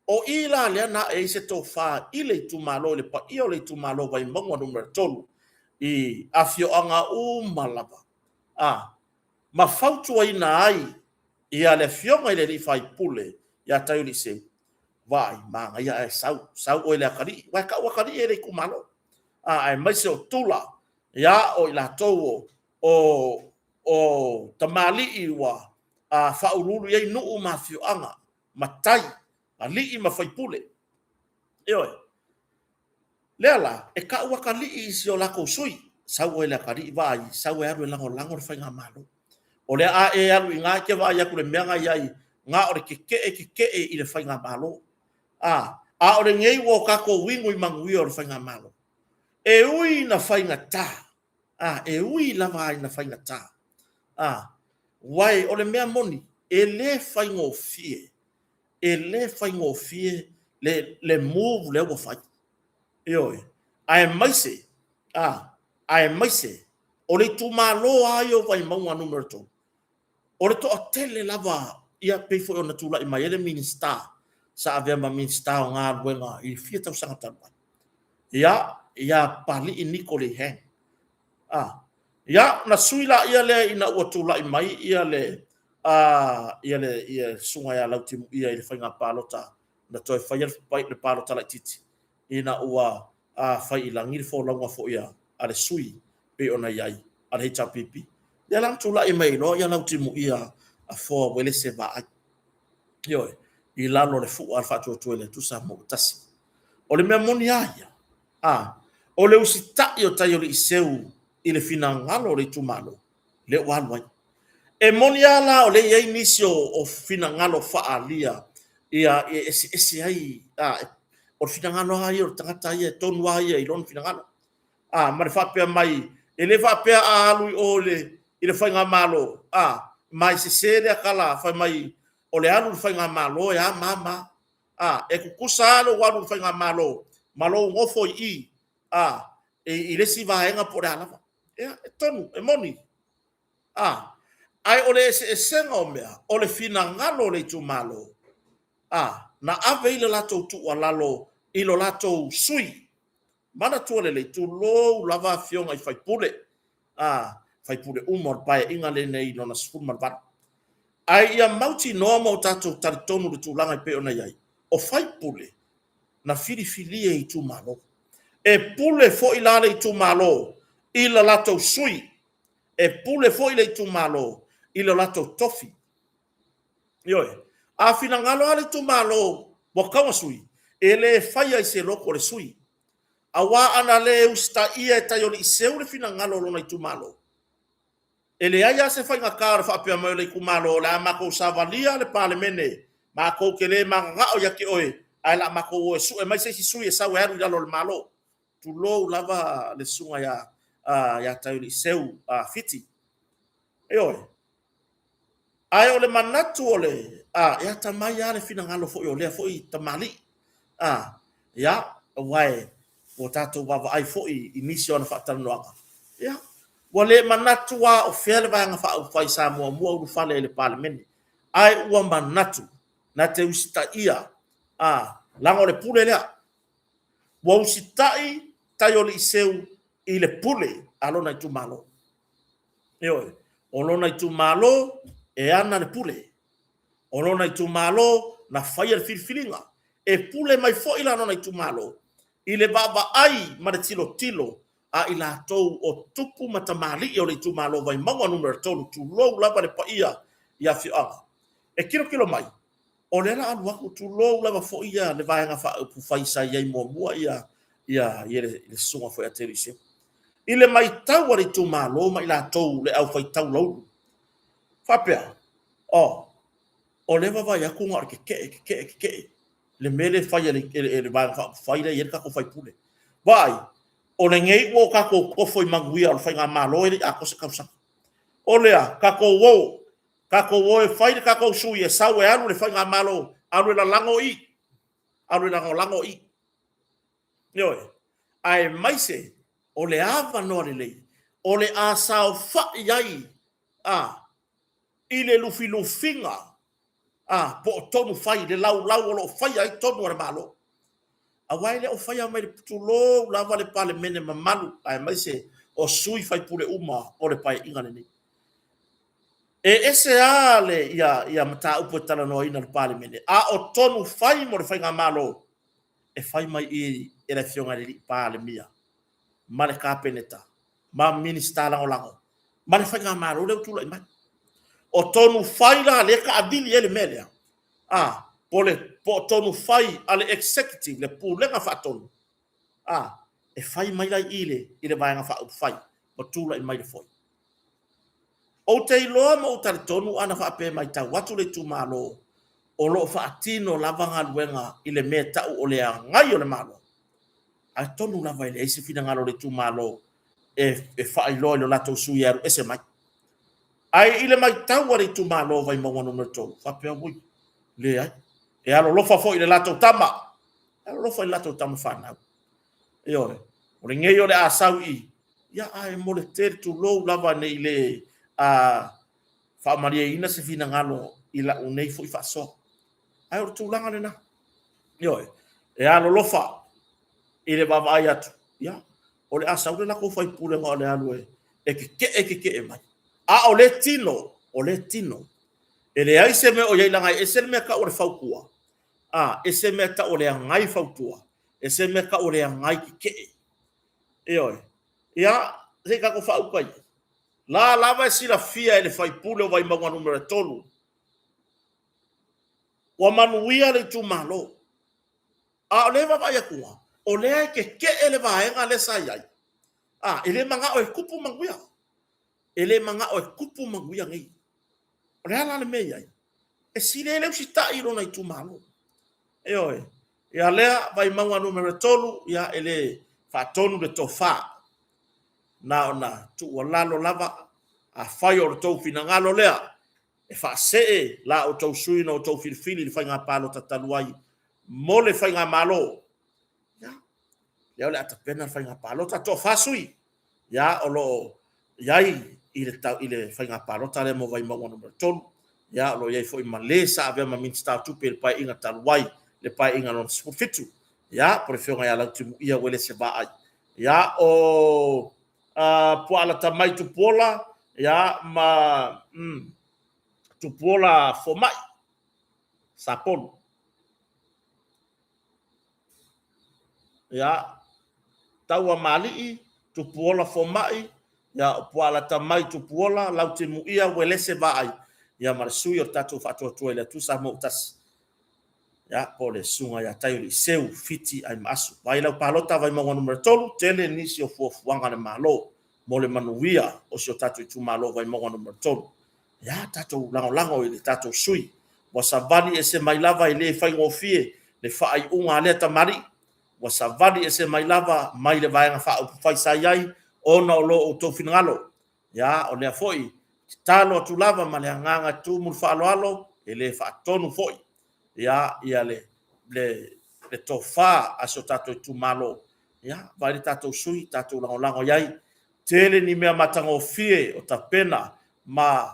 O i la lea na ae ai se tofa i le itumalo, i le paia o le itumalo o Vaimauga Nu.3 i afioaga uma lava, a, ma fautuaina ai ia le afioga i le alii faipule ia Taioliseu, vaai, manaia ae sau, sau oe i le atalii, aua e tau atalii e le itumalo, a, aemaise o Tula, ia, o i latou o tamalii ua faauluulu i ai nuu ma afioaga, matai, alii ma faipule. Ioe. Lea la, e tau atalii i si o latou sui, sau oe i le atalii, vaai, sau e alu e lagolago le faigamalo. O lea a e alu i ina e te vaai atu i le mea na i ai, na o le tetee tetee i le faigamalo. A, a o lenei ua o tatou inu i manuia o le faigamalo. E ui ina faigata, a, e ui lava ina faigata, a, uae o le mea moni, e le faigofie, e le faigofie le, le move lea ua fai. Ioe, aemaise, a, aemaise o le itumalo lava ia o Vaimauga Nu.3, O le toatele lava, ia pei foi ona tulai mai ai le Minisita sa avea ma Minisita o Galuega i le fia tausaga talu ai, ia, ia Papalii Niko Lee Hang. A, ia, ona sui laia lea ina ua tulai mai ia le, a, ia le, ia le susuga ia Lautimuia i le faiga palota na toe faia le palota laitiiti ina ua a fai i lagi le folauga foi a le sui pei ona i ai a le HRPP. Lea la na tulai mai ai loa ia Lautimuia a Foa Uelese Vaai. Ioe, i lalo o le fua a le Faatuatua i le Atua Samoa ua Tasi. O le mea moni lava ia, a, o le usitai o Taioliiseu i le finagalo o le itumalo, lea ua alu ai. E moni lava la o lea e i ai nisi o finagalo faaalia ia e eseese ai, a, o le finagalo lava ia o le tagata ia e tonu lava ia i lona finagalo. A, ma le faapea mai, e le faapea a alu i o i le faigamalo, a, ma e sese lea tala fai mai o le alu i le faigamalo e a ma a ma a. A, e tutusa lava lou alu i le faigamalo ma lou nofo i i, a, i le isi vaega po o le a lava. Ia, e tonu, e moni. A, ae o le eseesega o mea, o le finagalo o le itumalo, a, na ave ai le latou tuualalo i lo latou sui. Manatua lelei, tulou lava afioga i faipule, a, faipule uma o le Paeaiga lenei lona 18. Ae ia mautinoa ma o tatou talitonu i le tulaga e pei ona i ai, o faipule na filifilia e itumalo. E pule foi la le itumalo i le latou sui, e pule foi le itumalo i lo latou tofi. Ioe. A finagalo lava le itumalo ua tau na sui, e le faia i se loto o le sui. Aua ana le usitaia e Taioliiseu le finagalo o lona itumalo, e leai lava se faigata o le faapea mai o le itumalo o le a matou savalia le Palemene, matou te le mananao ia te oe, ae o le a matou o e sue mai se isi sui e sau e alu i lalo o le Malo. Tulou lava le susuga ia Taioliiseu Fiti. Ioe. Ae o le manatu o le, a, e atamai lava le finagalo foi o lea foi tamalii. A, ia, aua e, ua tatou vaavaai foi i nisi o ana faatalanoaga, ia, ua le manatu lava o fea le Vaega Faaupufai sa muamua ulufale i le Palemene, ae ua manatu na te usitaia, a, leaga o le pule lea. Ua usitai Taioliiseu i le pule a lona itumalo. Ioe, o lona itumalo e ana le pule. O lona itumalo na faia le filifiliga. E pule mai foi la lona itumalo i le vaavaai ma le tilotilo a i latou o tupu ma tamalii o le itumalo Vaimauga Nu.3, tulou lava le paia i afioaga. E tilotilo mai, o lea la alu atu, tulou lava foi ia le Vaega Faaupufai sa i ai muamua ia ia ia le susuga foi a Teresia. I le matau a le itumalo ma i latou le aufaitau laulu, faapea, oh, o lea vaavaai atu na o le tetee, tetee, tetee, le mea lea e fai e le Vaega Faaupufai lea e i ai le tatou faipule. Vaai, o lenei ua o tatou tofo i manuia o le faigamalo e le i atoa se tausaga. O lea, tatou o, tatou o e fai le tatou sui e sau e alu le faigamalo, alu e lalago i, alu e lagolago i. Ioe. Aemaise o le avanoa lelei o le a saofai ai a i le lufilufiga a po o tonu fai, le laulau o lo o faia ai tonu a le Malo. Aua e le o faia mai le tulou lava le Palemene mamalu aemaise o sui faipule uma o le Paeaiga lenei. E ese lava le ia, ia mataupu e talanoaina i le Palemene, a o tonu fai mo le faigamalo e fai mai i e le Afioga i le Alii Palemia ma le Kapeneta ma Minisita Lagolago ma le faigamalo lea ua tulai mai. O tonu fai la lea e taavili ai le mea lea, a, po, le, po o tonu fai a le executive, le pulega faatonu, a, e fai mai la i i i le Vaega Faaupufai ma tulai mai le foe. Ou te iloa ma ou talitonu ana faapea e matau atu le itumalo o lo o faatino lava galuega i le mea e tau o le agai o le Malo, ae tonu lava e leai se finagalo o le itumalo e faailoa i lo latou sui e alu ese mai. Ae i le matau a le itumalo o Vaimauga Nu.3, faapea, ui, leai, e alolofa foi i le latou tama, e alolofa i le latou tama fanau. Ioe, o lenei o le a sau i, ia ae mo le tele, tulou lava ne i le a faamalieina se finagalo i lau nei foi faasoa. Ae o le tulaga lena. Ioe, e alolofa i le vaavaai atu, ia, o le a sau le latou faipule na o le alu e tetee tetee mai. A o le tino, o le tino, e leai se mea o i ai, leaga e ese le mea tau o le fautua, a, ese le mea tau o le agai fautua, ese le mea tau o le agai tetee. Ioe. Ia, se i tatou faauta ia. La lava e silafia e le faipule o Vaimauga Nu.3, ua manuia le itumalo. A o lea e vaavaai atu, o lea e tetee le vaega lea sa i ai. A, e le manao e tupu manuia. E le manao e tupu manuia nei. O le a la le mea i ai? E sili ai le usitai i lona itumalo. Ioe. Ia lea, Vaimauga Nu.3, ia e le faatonu le tofa. Na ona tuualalo lava, afai o le tou finagalo lea, e faasee la outou sui na outou filifili i le faiga palota talu ai mo le faigamalo, ia, lea o le a tapena le faiga palota, toafa sui, ia, o lo o i ai i le, i le faiga palota lea mo Vaimauga Nu.3, ia, o lo o i ai foi ma le sa avea ma Minisita o Tupe i le Paeaiga talu ai, le Paeaiga lona 17, ia, po o le Afioga ia Lautimuia Uelese Vaai, ia, o Puaalatamai Tupuola, ia, ma Tupuola Fomai Sapolu. Ia, Tauamalii, Tupuola Fomai, ia, o Puaalatamai Tupuola, Lautimuia Uelese Vaai. ia ma le sui o le tatou Faatuatua i le Atua Samoa ua Tasi, ia, po o le Susuga ia Taioliiseu Fiti Aimaasu. Vaai lau palota Vaimauga numera 3, tele nisi o fuafuaga a le Malo mo le manuia o si o tatou itumalo Vaimauga numera 3. Ia, tatou lagolago i le tatou sui. Ua savali ese mai lava e le faigofie le faaiuga a lea tamalii. Ua savali ese mai lava mai le Vaega Faaupufai sa i ai ona o lo outou finagalo. Ia, o lea foi, tatalo atu lava ma le agaga tumu le faaaloalo, e le faatonu foi ia, ia le, le, le tofa a si o tatou itumalo. Ia, vaai le tatou sui, tatou lagolago i ai. Tele ni mea matagofie o tapena ma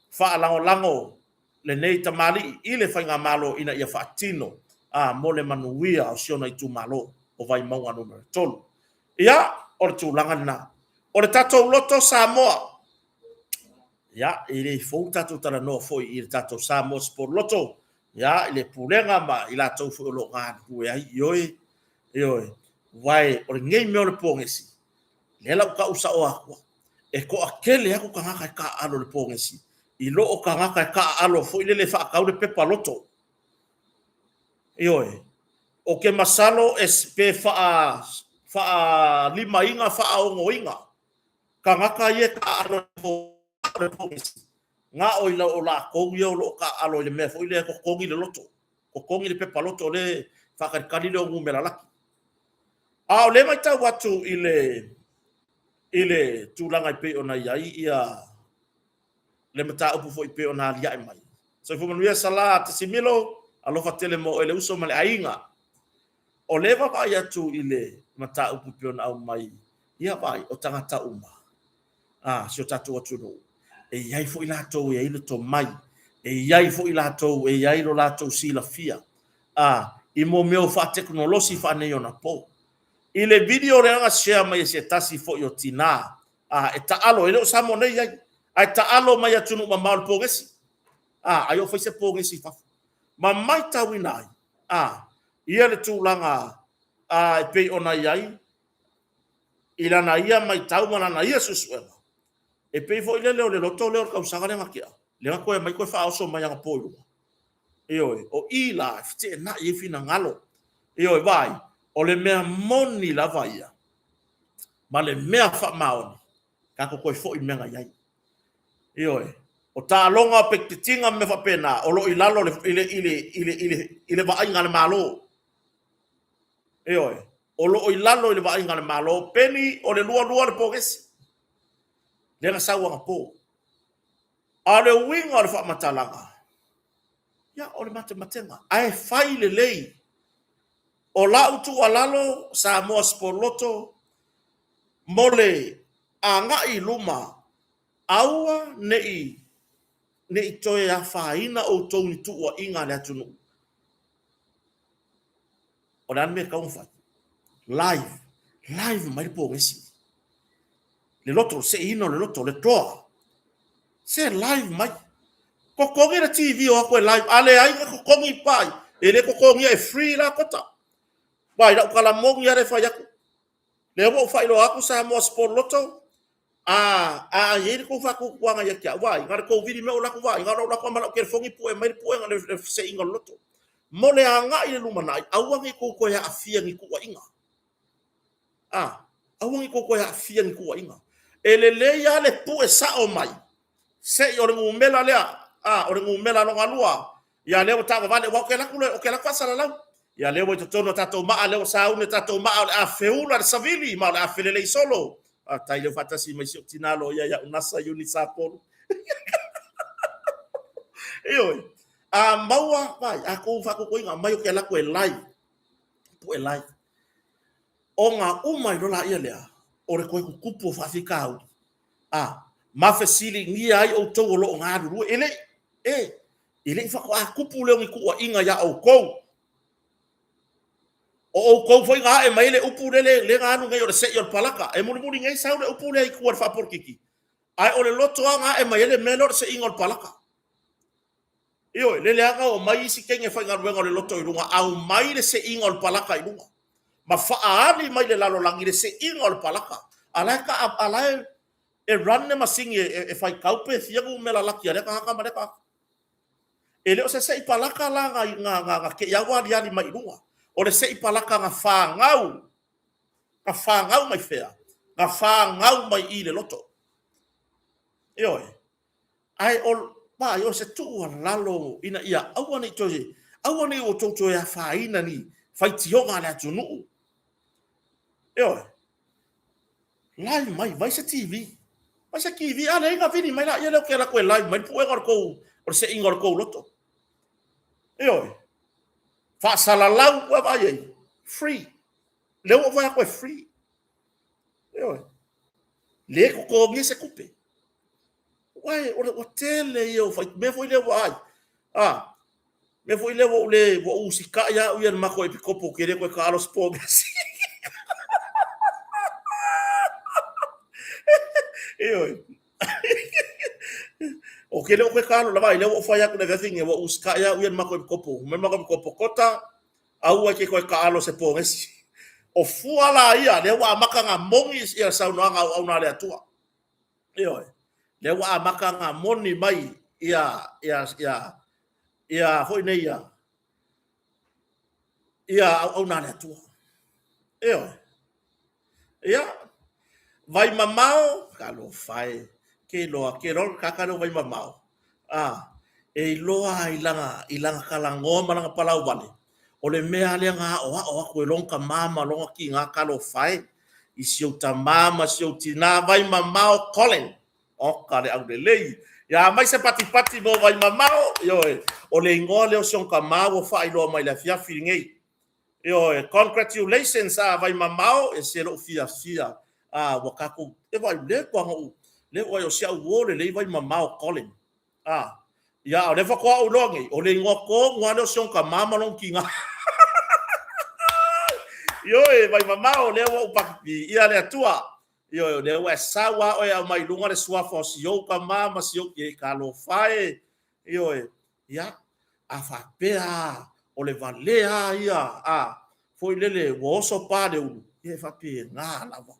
faalagolago lenei tamalii i le faigamalo ina ia faatino a mo le manuia o si ona itumalo o Vaimauga Nu.3. Ia, o le tulaga lena. O le tatou loto Samoa, ia, e le fou tatou talanoa foi i le tatou Samoa Sport Lotto, ia, i le pulega ma i latou foi o lo o galulue ai, ioe, ioe, aua o lenei mea o le pogesi, lea la ua tau sao atu, e toatele atu tagata e taaalo i le pogesi, i lo o tagata e taaalo foi lele e faatau le pepa loto. Ioe, ou te masalo e pe faalimaina, faaonoina tagata ia e taaalo i le pogesi, na o i o latou ia o lo o taaalo i le mea foi lea e totogi le loto, totogi le pepa loto lea e faatalitali le numera laki. A o lea e matau atu i le i le tulaga e pei ona i ai ia le mataupu foi pei ona aliae mai. Soifua manuia Sala Tesimilo, alofa tele mo oe le uso ma le aiga. O lea e vaavaai atu i le mataupu pei ona aumai, ia vaai, o tagata uma, a si o tatou atunuu, e i ai foi latou e i ai le tomai, e i ai foi latou e i ai lo latou silafia, a i mo mea o faatekonolosi faaneionapo. I le video lea na share mai e se tasi foi o tina, a e taalo, e le o Samoa nei ai, ae taalo mai atunuu mamao i le pogesi. A, ai o fai se pogesi i fafo. Ma matauina ai, a, ia le tulaga a, e pei ona i ai, i lana ia matau ma lana ia suesuega, e pei foi lele o le loto lea o le tausaga lea na tea, lea na toe aumai toe faaoso mai anapo i luga. Ioe, o i la e feteenai ai finagalo. Ioe, vaai, o le mea moni lava ia, ma le mea faamaoni, tatou toe foi i mea na i ai. Ioe, o taaloga o petipetiga ma mea faapena, o lo o i lalo i le, i le, i le, i le, i le vaaiga a le Malo. Ioe, o lo o i lalo i le vaaiga a le Malo, peni o le lualua le pogesi, lea na sau anapo. A o le uiga o le faamatalaga, ia o le matematega, ae fai lelei. O lau tuualalo Samoa Sport Lotto mo le agai i luma, aua ne i ne i toe afaina outou i tuuaiga a le atunuu. O le a le mea e tatau ona fai? Live, live mai le pogesi. Le loto, le seiina o le loto, le toa. Se live mai. Totogi le TV o atu e live. A leai na totogi pai. E le totogia e free la kota. Vai lau tala moni lava lea e fai atu. Lea ua ou faailoa atu Samoa Sport Lotto, a a i ai le tou faatuatuaga ia te au, vaai, na o le tou vili mai ou alu atu, vaai, na o lou alu atu lava ma lau telefoni pue mai le puega le seiina o le loto. Mo le agai i le lumanai, aua ne i tou toe aafia i ni tuuaiga. A, aua ne i tou toe aafia i ni tuuaiga. E lelei lava le pue sao mai, se i o le numera lea, a, o le numera lona lua, ia lea ua taavavale, aua ou te alu atu, ou te alu atu faasalalau. Ia lea ua i totonu o tatou maa, lea ua sauni o tatou maa, o le a feula le savili ma o le a felelei solo. Faafetai lea ua faatasi mai si ou tina loia ia Unasa Iuni Sapolu. Ioe, a maua, vai, a tou faatuatuaina, aumai ou te alu atu e live, pue live. Ona uma ai loa lea lea, o le toe tutupu o faafitauli, a, ma fesiligia ai outou o lo o galulue. E le i, e, e le i faatoa tupu lea o ni tuuaiga ia outou. O outou foi na ae mai ai le upu lele, lea na alu nei o le sei o le palaka. E mulimuli nei sau le upu lea i tua i le faapolokiki, ae o le loto lava na ae mai ai le mea lea o le seiina o le palaka. Ioe, lele lava na oo mai isi teine faigaluega o le loto i luga, aumai le seiina o le palaka i luga, ma faaali mai i le lalolagi le seiina o le palaka. A la e, a la e E run le masini e fai kau pe fia numera laki a lea tagata ma lea tagata. E le o se se'i palaka la na, na, na, na teiau aliali mai i luga. O le se'i palaka na fanau, na fanau mai fea? Na fanau mai i le loto. Ioe. Ae o, vaai, o se tuualalo ina ia aua ne i toe, aua ne i outou toe afaina ni faitioga a le atunuu. Ioe. Live mai, vai se TV. Vai se TV, a leai na vili mai laia lea ou te alu atu e live mai le puega o le tou, o le seiga o le tou loto. Ioe. Faasalalau, ua vaai ai, free. Lea ua ou fai atu e free. Ioe. Le totogia se tupe. Uae, o le ua tele ia o fai, mea foi lea ua ai. Ah, mea foi lea ua ou le, ua ou usitai au ia le matou epikopo ou te le toe taalo se pogesi. Ioe. O ke le o koe taalo lava, i lea ua ou fai atu le afiafi nei, ua ou usitai au ia le matou epikopo. Mai le matou epikopo, Kota, aua e te toe taalo se pogesi. O fua la ia, lea ua amata ona moni ia saunoaga a auauna a le Atua. Ioe. Lea ua amata ona moni mai ia ia ia ia foi nei ia ia auauna a le Atua. Ioe. Ia vai mamao, talofa e, ke iloa, ke iloa le tagata lea o vai mamao. A, e iloa lava i lana, i lana talanoa ma lana palauvale, o le mea lava lea na aoao atu e lona tama ma lona tiga, talofa e, i si ou tama ma si ou tina, vai mamao Colin, oka le aulelei. Ia aumai se patipati mo vai mamao, ioe, o le igoa lea o si ona tama ua faailoa mai i le afiafi lenei. Ioe, congratulations a vai mamao, e se lou fiafia a ua tatou, e vaai, leva ona ou, leva, o si au uo lelei vai mamao Colin. A, ia, o lea faatoa ou iloa nei, o le igoa tonu lava lea o si ona tama ma lona tina. Ioe, vai mamao, lea ua ou viia le Atua. Ioe, o lea ua e sau lava oe e aumai i luga le suafa o si ou tama ma si ou, e talofa e. Ioe, ia, a faapea lava, o le valea lava ia, a, foi lele, ua oso pa le ulu, ia e faapena lava.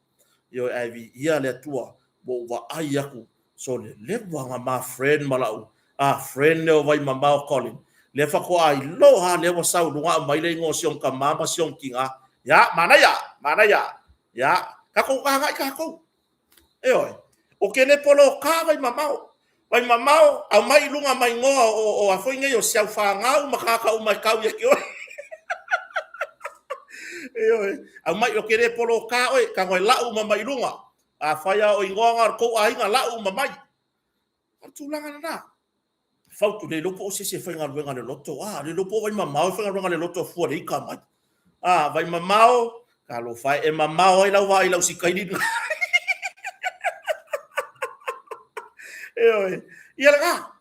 Ioe, ae viia le Atua, ua ou vaai atu, sole leva na ma friend ma lau a friend lea o Vaimamao Colin, lea faatoa iloa lava lea ua sau i luga aumai le igoa o si ona tama ma si ona tina. Ia, manaia, manaia. Ia, tatou agai tatou. Ioe, ou te le poloka Vaimamao. Vaimamao, aumai i luga ma igoa o a foi nei o si au fanau ma tagata uma e tau ia te oe. Ioe, aumai, ou te le poloka oe, tago e lau uma mai i luga. Afai lava o igoa na o le tou aiga, lau uma mai. O le tulaga lena. Fautu, le iloa po o se isi e faigaluega i le loto. A, le iloa po o Vaimamao e faigaluega i le loto e fua le ika mai. A, Vaimamao, talofa e, e mamao ai lau vaai i lau sikaili lena. Ioe. Ia lena.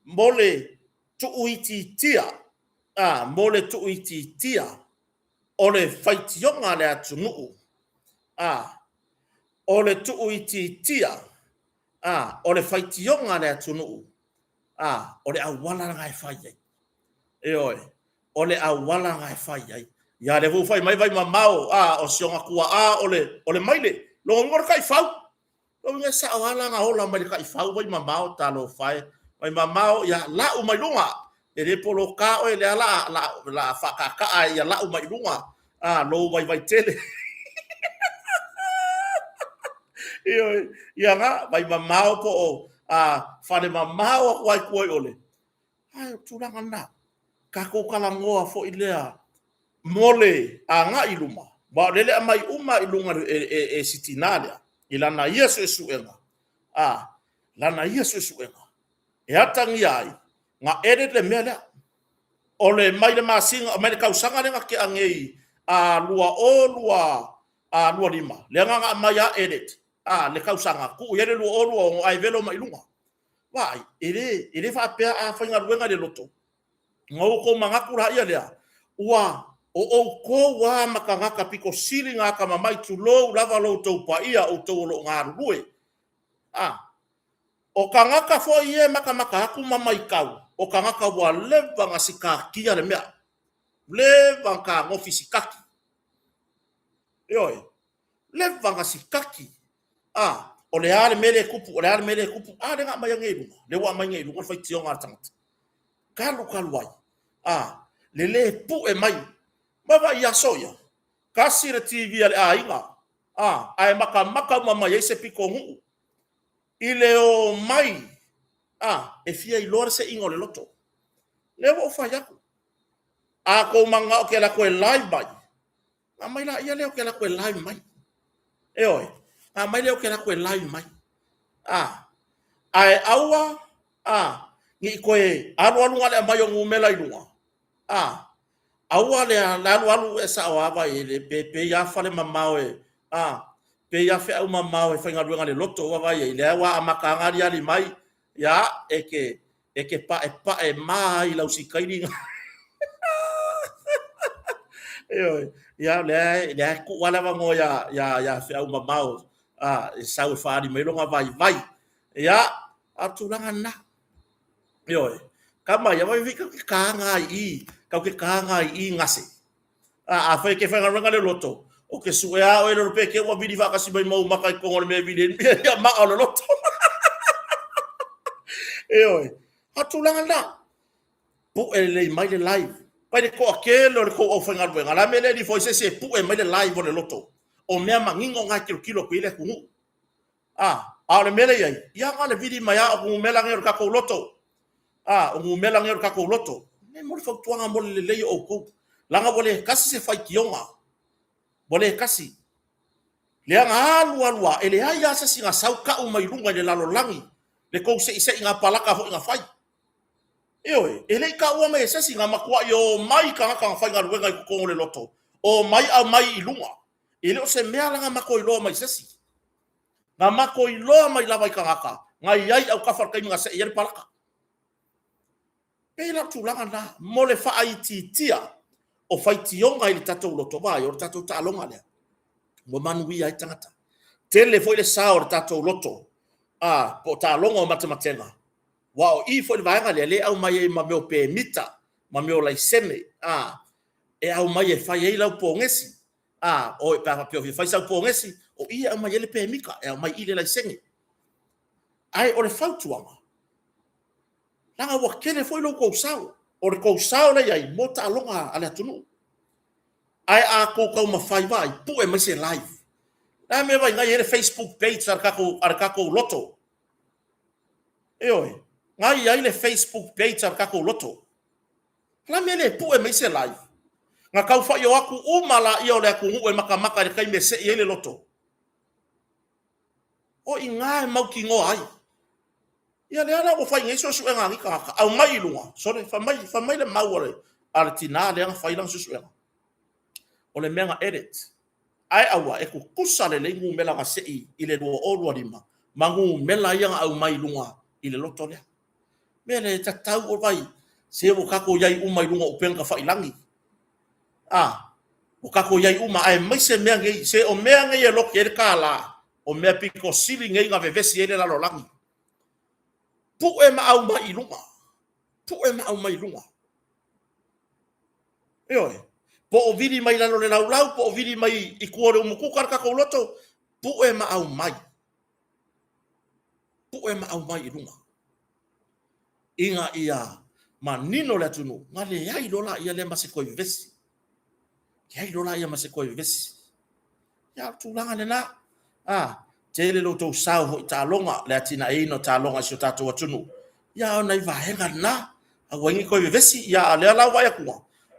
Mo le tuuitiitia, a, mo le tuuitiitia o le faitioga a le atunuu, a, o le tuuitiitia, a, o le faitioga a le atunuu, a, o le auala lena e fai ai. Ioe, o le auala lena e fai ai. Ia, lea foi ua fai mai Vaimamao, a, o si ona tuaa o le, o le maile. Lona uiga o le taifau. Lona uiga e sao lava la na ola mai le taifau Vaimamao, talofa e. Vaimamao, ia, lau mai luga. E le poloka oe lea la, la, la faakaakaa ia lau mai luga, a, lou vaivai tele. Ioe, ia na, Vaimamao po o, a, Falemamao atu lava i tua i ole. Ae o le tulaga lena, tatou talanoa foi lea mo le agai i luma, aua o lea e aumai uma i luga e si tina lea, i lana ia suesuega, a, lana ia suesuega, e atagia ai, na edit le mea lea. O le mai le masina, mai le tausaga lea na tea nei, a, 2025, lea na aumai a edit, a, le tausaga, tuu i ai le 2026 ae velo mai i luga. Vaai, e le, e le faapea a faigaluega i le loto, ona outou manatu laia lea, ua o outou lava ma tagata pito sili ona atamamai, tulou lava lo outou paia, outou o lo o galulue. A, o tagata foi ia e matamata atu ma matau, o tagata ua leva ona sikatia le mea, leva ona tagofi sikaki. Ioe, leva ona sikaki. A. O le a le mea lea e tupu, o le a le mea lea e tupu, a lea na aumai nei i luga, lea ua aumai nei i luga le faitioga a le tagata. Talu talu ai, a, le lē pue mai. Ma vaai i aso ia, tasi le TV a le aiga, a, ae matamata uma mai ai se pitonuu i le omai, a, e fia iloa le seiga o le loto. Lea ua ou fai atu, a tou mananao ou te alu atu e live mai, ona aumai laia lea ou te alu atu e live mai. Ioe, ona aumai lea ou te alu atu e live mai. A, ae aua a ne i toe alu alu na o le aumai o numera i luga. A, aua le alu alu e sao lava i le pe pei lava fale mamao e a pei lava feau mamao e faigaluega i le loto ua vaai ai, lea ua amata ona aliali mai, ia e te e te pa'epa'e ma ai i lau sikaini. Ioe, ia o lea lea e tuu lava le avanoa ia ia ia Feau Mamao a e sau e faaali mai lona vaivai. Ia, a o le tulaga lena. Ioe, tama ia vai foi te taga ai i, tau te taga ai i gase. A afai e te faigaluega le loto, o te sue a oe lolo pe te ua vili faatasi mai ma ou maka i totonu o le mea e vili ai ia maa o le loto. Ioe, a o le tulaga lena. Pue lelei mai le live. Pai le toatele o le tou aufaigaluega, o le a le mea e le lifo ai se isi e pue mai le live o le loto? O mea manino na e tilotilo atu i ai le atunuu. A, a o le mea lea e i ai, ia na o le vili mai lava o numera nei o le tatou loto. A, o numera nei o le tatou loto. E mo le fautuaga mo le lelei o outou. Leaga ua le tasi se faitioga. Ua le tasi. Leaga alu alu lava, e leai lava se isi na sau tau mai luga i le lalolagi le tou seiseiga palaka foi na fai. Ioe, e le i taua mai e se isi, na matuai omai tagata na faigaluega i totonu o le loto, omai aumai i luga. E le o se mea la na matou iloa mai se isi. Na matou iloa mai lava i tagata na i ai i autafa i le taimi na sei ai le palaka. E pei la o le tulaga lena mo le faaitiitia o faitioga i le tatou loto, vaai, o le tatou taaloga lea ua manuia ai tagata. Tele foi le sao o le tatou loto, a, po o taaloga o matematega, aua o i foi i le vaega lea, lea e aumai ai ma mea o pemita, ma mea o laisene, a, e aumai e fai ai lau pogesi, a, oi, pe a faapea o fia fai sau pogesi, o i e aumai ai le pemita, e aumai i i le laisene. Ae o le fautuaga, leaga ua tele foi lo outou sao, o le tou sao lea e i ai mo taaloga a le atunuu. Ae a tou taumafai, vaai, pue mai se live. O le a le mea vaai na i ai le Facebook page a le tatou loto? Ioe, na i ai le Facebook page a le tatou loto. O le a le mea e le pue mai se live? Na tau fai o atu uma laia o le atunuu e matamata i le taimi e sei ai le loto. O i ina e mautinoa ai. Ia lea la ua fai nei suesuega a nei tagata, aumai i luga, sole, fai mai, fai mai le mau a le, a le tinā lea na fai lana suesuega. O le mea na edit. Ae aua, e tutusa lelei numera na sei i le 2025 ma numera ia na aumai i luga i le loto lea. Mea lea e tatau o vai, se ua tatou i ai uma i luga o upega tafailagi. A, ua tatou i ai uma, aemaise mea nei, se o mea nei e lote ai le $1, o mea pito sili nei na vevesi ai le lalolagi. Pue ma aumai i luga, pue ma aumai i luga. Ioe, po o vili mai lalo o le laulau, po o vili mai i tua o le umukuka le tatou loto, pue ma aumai. Pue ma aumai i luga. Ina ia manino le atunuu, na leai loa laia lea ma se toe vevesi. Leai loa laia ma se toe vevesi. Ia, o le tulaga lena. A, tele lo outou sao foi i taaloga, le atinaeina o taaloga i si o tatou atunuu. Ia, o nai vaega lena. Aua ai ne i toe vevesi. Ia, a o lea la ua vaai atu,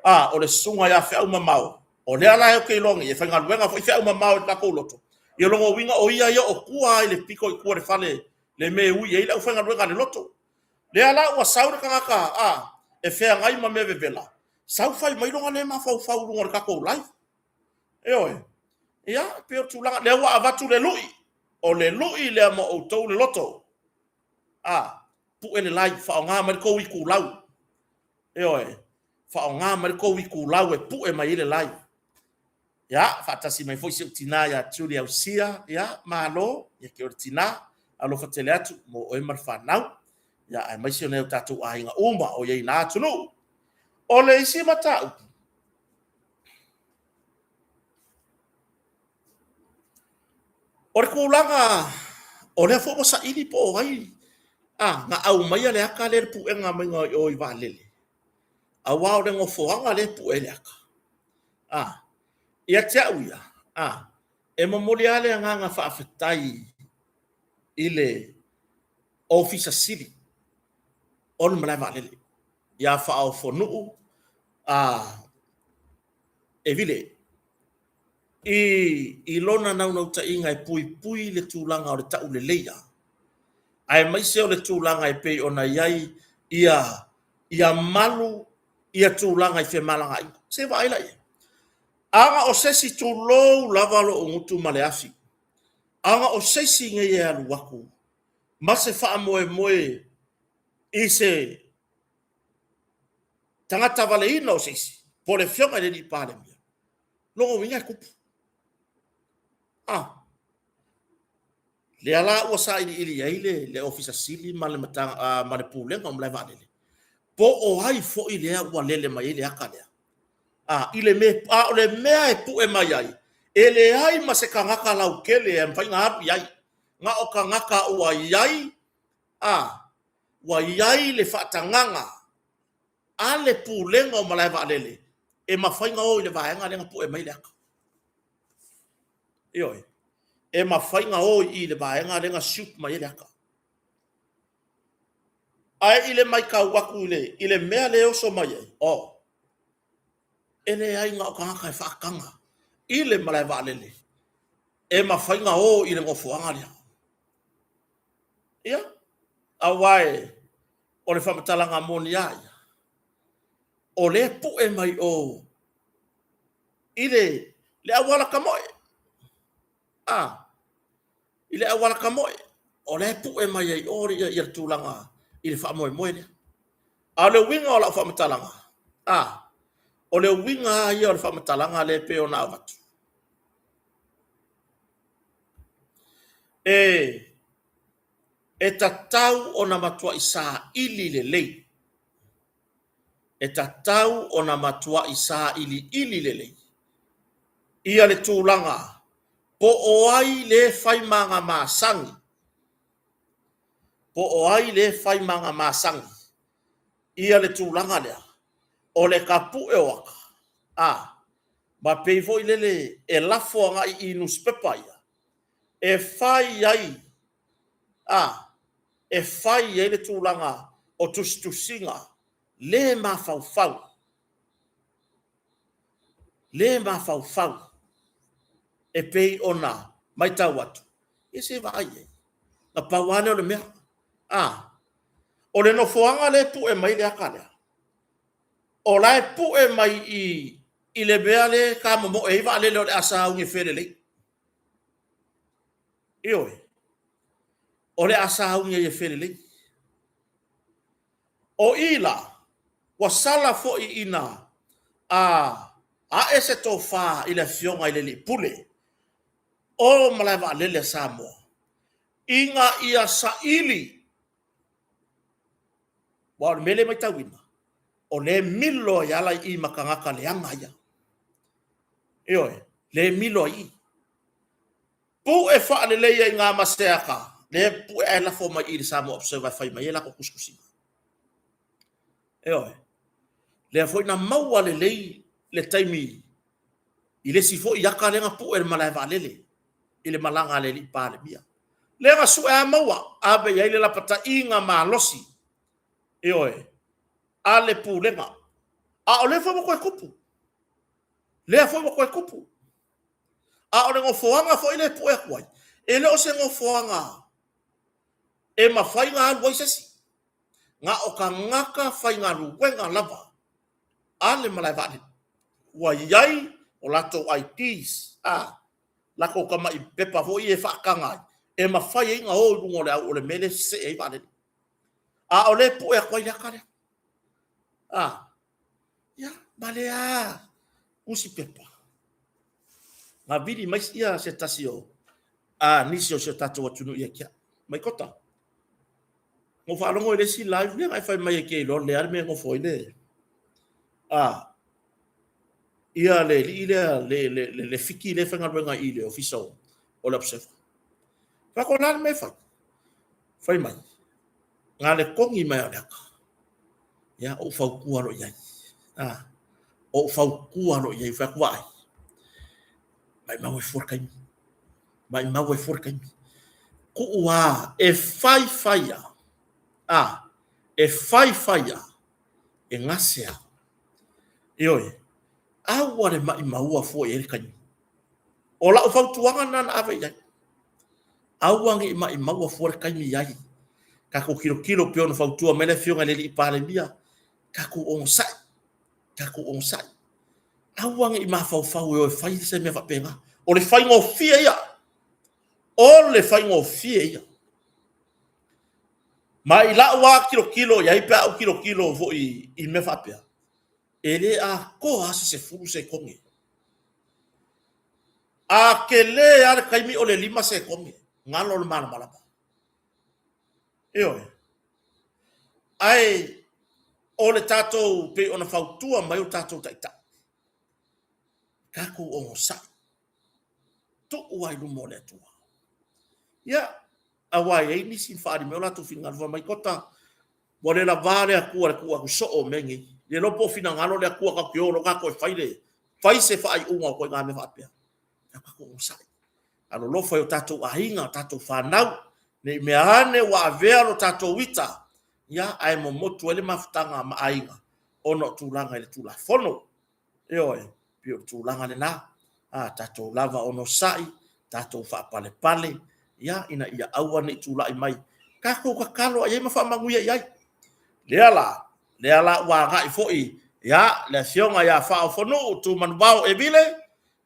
a, o le susuga ia Feau Mamao, o lea la ou te iloa nei, e faigaluega foi Feau Mamao i le tatou loto. Ia, o lona uiga o ia ia o tua lava i le pito i tua i le fale, le mea e ui ai le aufaigaluega a le loto. Lea la ua sau le tagata, a, e feagai ma mea vevela, sau fai mai lona lea mafaufau i luga o le tatou live. Ioe. Ia, pei o le tulaga, lea ua avatu le lui, o le lui lea mo outou le loto. A, pue le live, faaaoga mai le tou itulau. Ioe, faaaoga mai le tou itulau e pue mai ai le live. Ia, faatasi mai foi si ou tina ia Julie Ausia, ia, malo, ia te oe le tina, alofa tele atu mo oe ma le fanau. Ia, aemaise o nai o tatou aiga uma o i ai i na atunuu. O le isi mataupu, O le tulaga O lea foi ua saili po o ai a na aumaia le aka lea i le puega maiga i o i vaalele, aua o le nofoaga lea e pue ai le aka. A, ia te au ia, a, e momoli lava le agaga faafetai i le Ofisa Sili o le Malae Vaalele ia Faaofonuu a e Vile i lona naunautaiga e puipui le tulaga o le tauleleia aemaise o le tulaga e pei ona i ai ia malu ia tulaga i femalagaaiga. Se i vaai la i ai? A na o se isi, tulou lava lou gutu ma le afi, a na o se isi nei e alu atu ma se faamoemoe i se tagata valeina o se isi, po o le afioga i le Palemia, lona uiga e tupu. Ah, lea la ua sailiili i ai le Ofisa Sili ma le, ma le Pulega o Malae Vaalele, po o ai foi lea ua lele mai ai le aka lea. A, i le mea, a o le mea e pue mai ai, e leai ma se tagata lautele e mafai ona alu i ai. Na o tagata ua i ai, a, ua i ai le faatagaga a le Pulega o Malae Vaalele e mafai ona o i le vaega lea na pue mai ai le aka. Ioe. E mafai ona o i le vaega lea na shoot mai ai le aka. Ae i le matau atu i le mea lea e oso mai ai, oh, e leai na o tagata e faataga i le malae vaalele e mafai ona o i le nofoaga lea. Ia, aua e, o le faamatalaga moni lava ia, o lea e pue mai o i le auala tamoe. A, i le auala tamoe, o lea e pue mai ai o ia le tulaga i le faamoemoe lea. A o le uiga o lau faamatalaga, a, o le uiga lava ia o le faamatalaga lea e pei ona avatu, e tatau ona matuai saili lelei, e tatau ona matuai sailiili lelei ia le tulaga po o ai le fai ma masani, po o ai le fai ma masani ia le tulaga lea o le tapue o aka, a, ma pei foi lele e lafo agai i nusipepa ia e fai ai, a, e fai ai le tulaga o tusitusiga le mafaufau, le mafaufau e pei ona matau atu, ia se i vaai i ai. Na pau lava lea o le mea. A, o le nofoaga lea e pue mai ai le aka lea, o la e pue mai i le mea lea e tamomoe ai vaalele o le a sauni e felelei. Ioe, o le a sauni ai e felelei. O i la, ua sala foi ina a ae se tofa i le afioga i le Alii Pule o Malae Vaalele a Samoa, ina ia saili, aua o le mea lea e matauina, o lea e milo ai lava i i ma tagata leaga ia. Ioe, lea e milo ai i i. Pue faalelei ai i ma se aka, lea e pue ae lafo mai i le Samoa Observer e fai mai ai latou tusitusiga. Ioe. Lea foi na maua lelei le taimi i le isi foi aka lea na pue i le malae vaalele i le malaga a le alii Palemia. Lea na sue lava maua, ave i ai le lapataiga malosi, ioe, a le Pulega. A o lea foi ua toe tupu. Lea foi ua toe tupu. A o le nofoaga foi lea e pue atu ai, e le o se nofoaga e mafai ona alu ai se isi. Na o tagata faigaluega lava a le malae vaalele ua i ai o latou IDs, a latou tamai pepa foi ia e faataga ai, e mafai ai ona o i luga o le au o le mea lea e see ai vaalele. A o lea e pue atu ai le aka lea. A, ia, ma lea tusi pepa. Na vili mai ia se tasi o a nisi o si o tatou atunuu ia te au. Mai Kota. Na ou faalogo i le isi live lea na e fai mai ai te iloa le a le mea e nofo ai le a ia le alii lea le Fiti lea e faigaluega i le ofisa o le Observer. Fai atu o le a le mea e fai? Fai mai, nga le kogi mai o le aka. Ia, ou faukua lo i ai. Ah, ou faukua lo i ai, fai atu ai. Mai mau e fua le taimi. Mai mau e fua le taimi. Kuu a, e fai fai a. Ah, e fai fai a. E gase a. Ioe, aua le maʻimaua fua i ai le taimi. O lau fautuaga lena na ave i ai. Aua ne i maʻimaua fua le taimi i ai. Tatou tilotilo pei ona fautua mai le Afioga i le Alii Palemia, tatou onosai, tatou onosai. Aua ne i mafaufau e o e fai se mea faapena. O le faigofie ia. O le faigofie ia. Ma i lau lava tilotilo i ai pe a ou tilotilo foi i mea faapea, e le atoa lava se 10 sekone. A tele lava le taimi o le 5 sekone, galo le malamalama. Ioe. Ae o le tatou, pei ona fautua mai o tatou taitai, tatou onosai, tuu lava i luma o le Atua. Ia, aua e i ai nisi na faaali mai o latou finagalo, fai mai, Kota, ua le lavā le Atua i le tuu atu soo o mea nei. Le iloa po o finagalo le Atua tatou te o loa tatou e fai le, fai se faaiuga o ituaiga mea faapea. Ia tatou onosai. Alolofa i o tatou aiga, o tatou fanau, ne i mea ane ua avea lo tatou ita, ia, ae momotu ai le mafutaga ma aiga ona o tulaga i le Tulafono. Ioe, pei o le tulaga lena, a tatou lava onosai, tatou faapalepale, ia, ina ia aua ne i tulai mai, tatou tatalo i ai ma faamanuia i ai. Lea la, lea la ua agai foi, ia, le afioga ia Faaofonuu Tumanuvao Evile,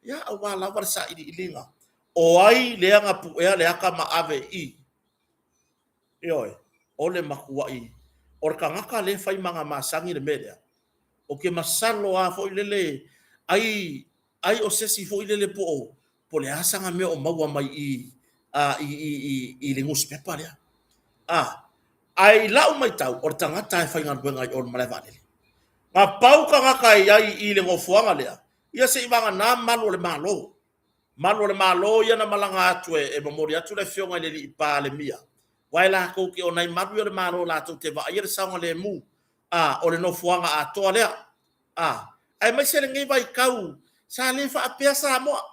ia, aua lava le sailiiliga, o ai lea na puea le ata ma ave i Ioe, o le matuai, o le tagata lea e fai ma ana masani le mea lea, ou te masalo lava foi lele, ai, ai o se isi foi lele po o, po o le a sana mea o maua mai i, a, i, i, i, i le nusipepa lea. A, ae i lau matau, o le tagata e faigaluega i o i le malae vaalele. Na pau tagata e i ai i le nofoaga lea, ia se i vagana malu o le Malo. Malu o le Malo ia na malaga atu e momoli atu le afioga i le Alii Palemia, aua e latou te, o nai malu ia o le Malo latou te vaaia le saogalemu a o le nofoaga atoa lea. A, aemaise lenei vaitau, sa le faapea Samoa,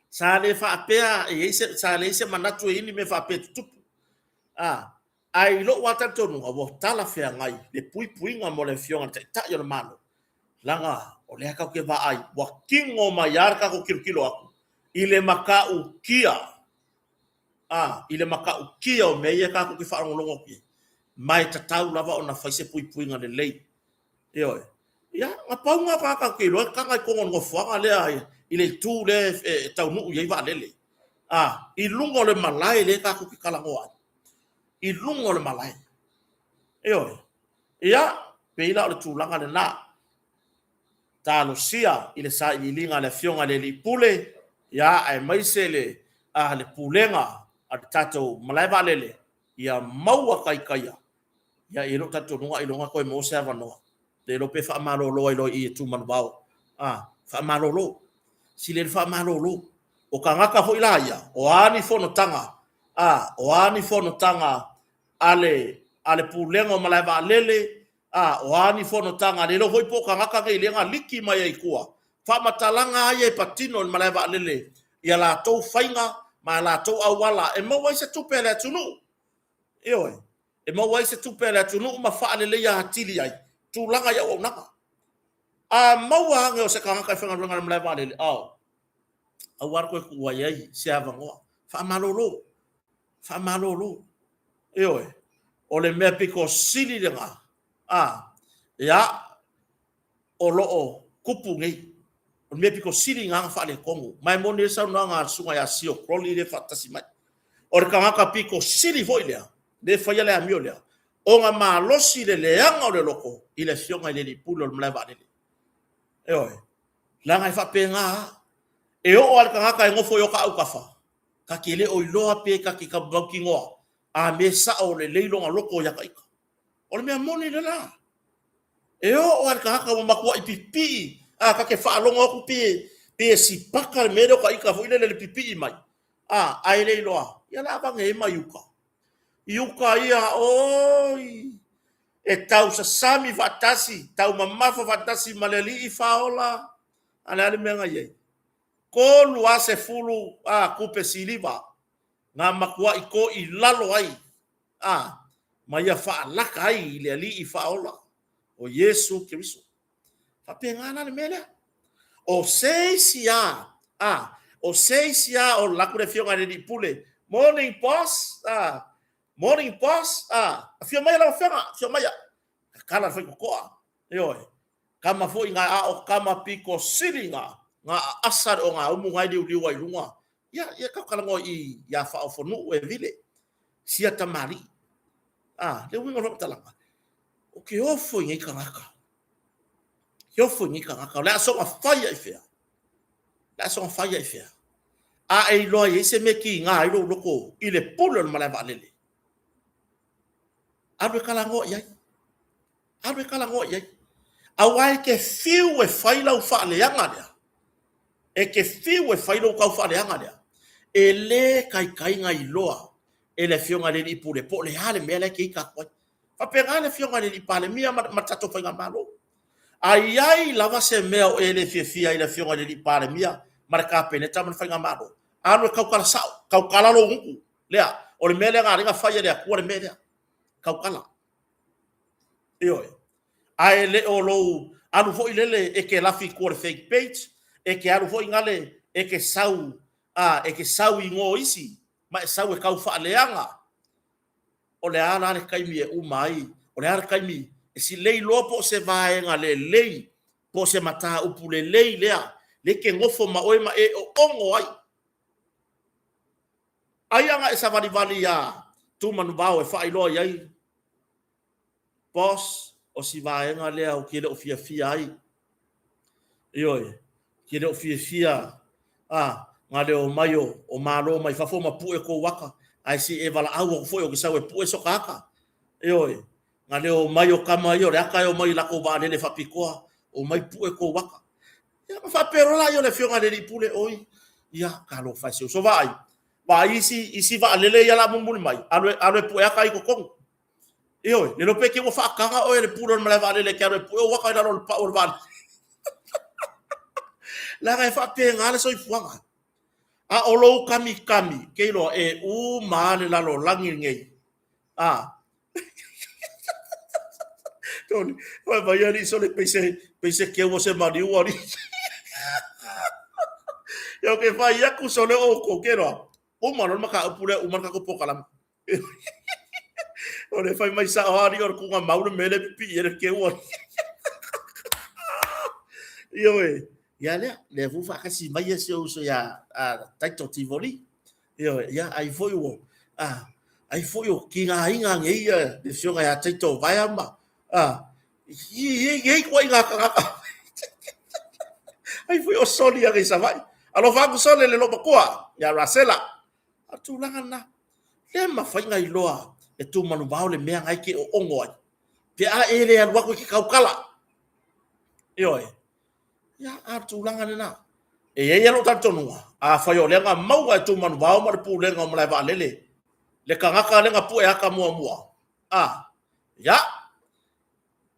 sa le faapea e i ai se, sa leai se manatu e i ai ni mea faapea e tutupu. A, ae i lou lava talitonuga, ua talafeagai le puipuiga mo le afioga i le Taitai o le Malo, leaga o lea tatou te vaai, ua tino mai lava le tatou tilotilo atu i le matautia, a, i le matautia o mea ia tatou te faalogologo atu i ai, ma e tatau lava ona fai se puipuiga lelei. Ioe. Ia, na pau lena o tagata ou te iloa e taga i totonu o le nofoaga lea i le itu lea e taunuu i ai vaalele. A, i luga o le malae lea tatou te talanoa ai. I luga o le malae. Ioe. Ia, pei la o le tulaga lena. Talosia i le sailiiliga a le Afioga i le Alii Pule, ia, aemaise le, a, le pulega a le tatou malae vaalele, ia maua taitaia. Ia, e i ai lou talitonuga ailoga toe maua se avanoa. Le iloa pe faamalolo ai loa i i e Tumanuvao. A, faamalolo. Sili le faamalolo. O tagata foi la ia, o a ni fonotaga, a, o a ni fonotaga a le, a le Pulega o Malae Vaalele, a, o a ni fonotaga, le iloa foi po o tagata nei lea na liki mai ai i tua, faamatalaga lava ia e patino i le malae vaalele i a latou faiga ma a latou auala e maua ai se tupe a le atunuu. Ioe, e maua ai se tupe a le atunuu ma faaleleia atili ai tulaga i auaunaga. A maua ane o se tagata e faigaluega i le malae vaalele, ao, aua le toe tuua i ai se avanoa. Faamalolo, faamalolo. Ioe, o le mea pito sili lena, a, ia, o lo o tupu nei. O le mea pito sili lena na faaletonu. Ma e moni ai le saunoaga a le Susuga ia Sio Crowley lea e faatasi mai. O le tagata pito sili foi lea, lea e faia le amio lea, ona malosi le leaga o le loto i le Afioga i le Alii Pule o le malae vaalele. Ioe, leaga e faapena lava. E oo lava i le tagata e nofo i ota autafa, ta te le o iloa pe ta te mautinoa a mea sao lelei lona loto ia ta ita. O le mea moni lena. E oo lava i le tagata ua matuai pipii, a ta te faalogo atu pe pe sipaka le mea lea o ta ita foi lele i le pipii mai, a ae le iloa, ia o le a avane ai mai uka. I uka ia, oi! E tausasami faatasi, taumamafa faatasi ma le Alii Faaola. A le a le mea na i ai? 30 a kupe siliva na matuai to i lalo ai a ma ia faalaka ai i le Alii Faaola o Iesu Keriso. Faapena la le mea lea. O se isi a, a, o se isi a o laku le afioga i le Alii Pule, morning boss, a, morning boss, a, afio maia lau afioga, afio maia. Tatala le faitotoa, ioe, kama foi nga a o kama pito sili nga, nga aasa le ogaumu nga e liuliu ai i luga. Ia, ia tau talanoa i ia Faaofonuu e vile, sia tamalii. A, le uiga o le faamatalaga, o ke ofo i nei tagata. Ke ofo i nei tagata, o le a soona fai ai fea. O le a soona fai ai fea. A e iloa i ai se mea kiga ai lou loto i le pule o le malae vaalele. Alu e talanoa i ai. Alu e talanoa i ai. Aua e te fiu e fai lau faaleaga lea, e te fiu e fai lou tau faaleaga lea, e le taitai na iloa e le Afioga i le Alii Pule po o le a le mea la e te ita atu ai. Faapena le Afioga i le Alii Palemia ma le tatou Faigamalo. A i ai lava se mea o e le fiafia ai i le Afioga i le Alii Palemia ma le Kapeneta ma le Faigamalo, alu e tautala sao, tautala lou gutu lea, o le mea lea na ala ai ona fai e le Atua le mea lea, tautala. Ioe. Ae le o lou alu foi lele e te lafi i tua o le fake page, e te alu foi gale e te sau, a, e te sau i igoa o isi, ma e sau e tau faaleaga. O le a la le taimi e uma ai? O le a le taimi e silei loa po o se vaega lelei, po o se mataupu lelei lea, lea e te nofo ma oe ma e oogo ai. Ai a na e savalivali iā Tumanuvao e faailoa i ai, Boss, o si vaega lea ou te le o fiafia ai. Ioe, te le o fiafia a na le omai o Malo mai fafo ma pue kou aka, ae se i e valaau atu foi ou te sau e pue soka aka. Ioe, na le omai o kama ia o le aka e omai i lakou vaalele faapitoa, omai pue kou aka. Ia ona faapea loa lea o le afioga i le Alii Pule, oi, ia, talofa e si uso, vaai, vaai isi, isi vaalele ia la mulimuli mai, alu e, alu e pue aka i totonu. Ioe, le iloa pe te ua faataga oe e le pule o le malae vaalele e te alu e pue ou aka i lalo o le pau o le vaalele. Leaga e faapena le soifuaga. A o lou kamikami, ke iloa e uma lava le lalolagi lenei. A. Tony, fai mai alii sole pei se, pei se keu o se maliu alii. Ia ke fai aku sole o kou ke iloa. Uma loa le mataupu lea, uma le tatou polokalame. O le fai mai sao lava alii o le tuugamau le mea lea e pipii ai le keu alii. Ioe, ia lea, lea foi faatasi mai si ou uso ia Taito Tivoli. Ioe, ia ai foi ua a ai foi o tigaina nei ia le afioga ia Taito Vaea ma a i i i ituaiga tagata. Ai foi o Soli ane i Savaii. Alofa atu Sole le loomatua ia Rasela. A o le tulaga lena, le mafai ona iloa e Tumanuvao le mea na e te oogo ai. Pe a e le alu atu e te tautala. Ioe. Ia, a o le tulaga lena. E i ai lou talitonuga, afai o lea na maua e Tumanuvao ma le Pulega o Malae Vaalele le tagata lea na pue ata muamua, a, ia,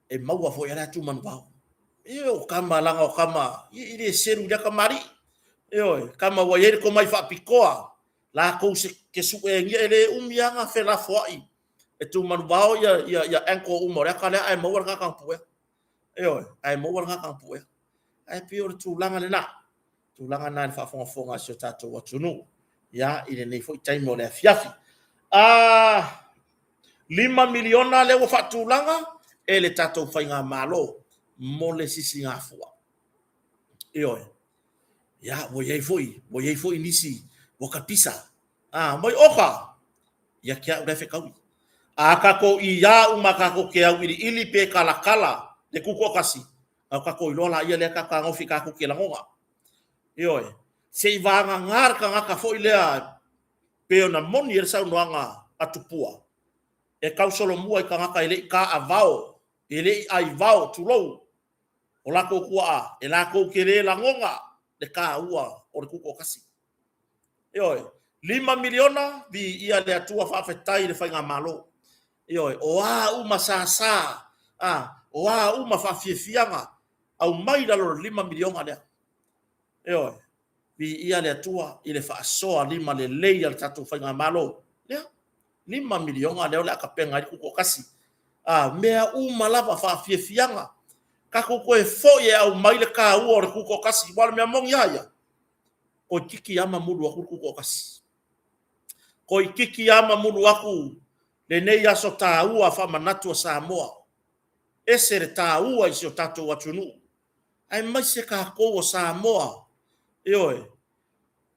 e maua foi e la Tumanuvao. E o kama, leaga o kama, e le selu i lea kamali'i. Ioe, kama ua i ai le tomai faapitoa, latou se ke su'engia, e le umi lava na felafoa'i e Tumanuvao ia, ia, ia angle uma o le ata lea ae maua le tagata na puea. Ioe, ae maua le tagata na puea. Ae pei o le tulaga lena, tulaga lena i le faafogafoga a si o tatou atunuu, ia, i lenei foi taimi o le afiafi. A, $5 miliona lea ua faatulaga e le tatou faigamalo mo le sisigafua. Ioe. Ia, ua i ai foi, ua i ai foi nisi ua tapisa. A, mai oka, ia te au la e fetaui. A tatou iā uma tatou te auiliili pe kalakala le tutoatasi, na o tatou iloa laia lea tatou fetagofi tatou te lagona. Ioe. Se i vagana le tagata foi lea pei ona moni ai le saunoaga a Tupua, e tausolomua i tagata e le i taavao, e le i aivao, tulou, o latou tuaa, e latou te le lagona le taua o le tutoatasi. Ioe. $5 miliona, viia le Atua, faafetai i le Faigamalo. Ioe, o a uma sasa, a, o a uma faafiafiaga, aumai i lalo o le $5 miliona lea. Ioe, viia le Atua i le faasoa lima lelei a le tatou Faigamalo. Ia, $5 miliona lea o le a tapena ai le Tutoatasi. A, mea uma lava faafiafiaga, tatou toe foi e aumai le taua o le Tutoatasi. Aua o le mea moni lava ia, toeitiiti lava mamulu atu le Tutoatasi. Toeitiiti lava mamulu atu lenei aso taua faamanatu a Samoa. E ese le taua i si o tatou atunuu, aemaise tatou o Samoa, ioe,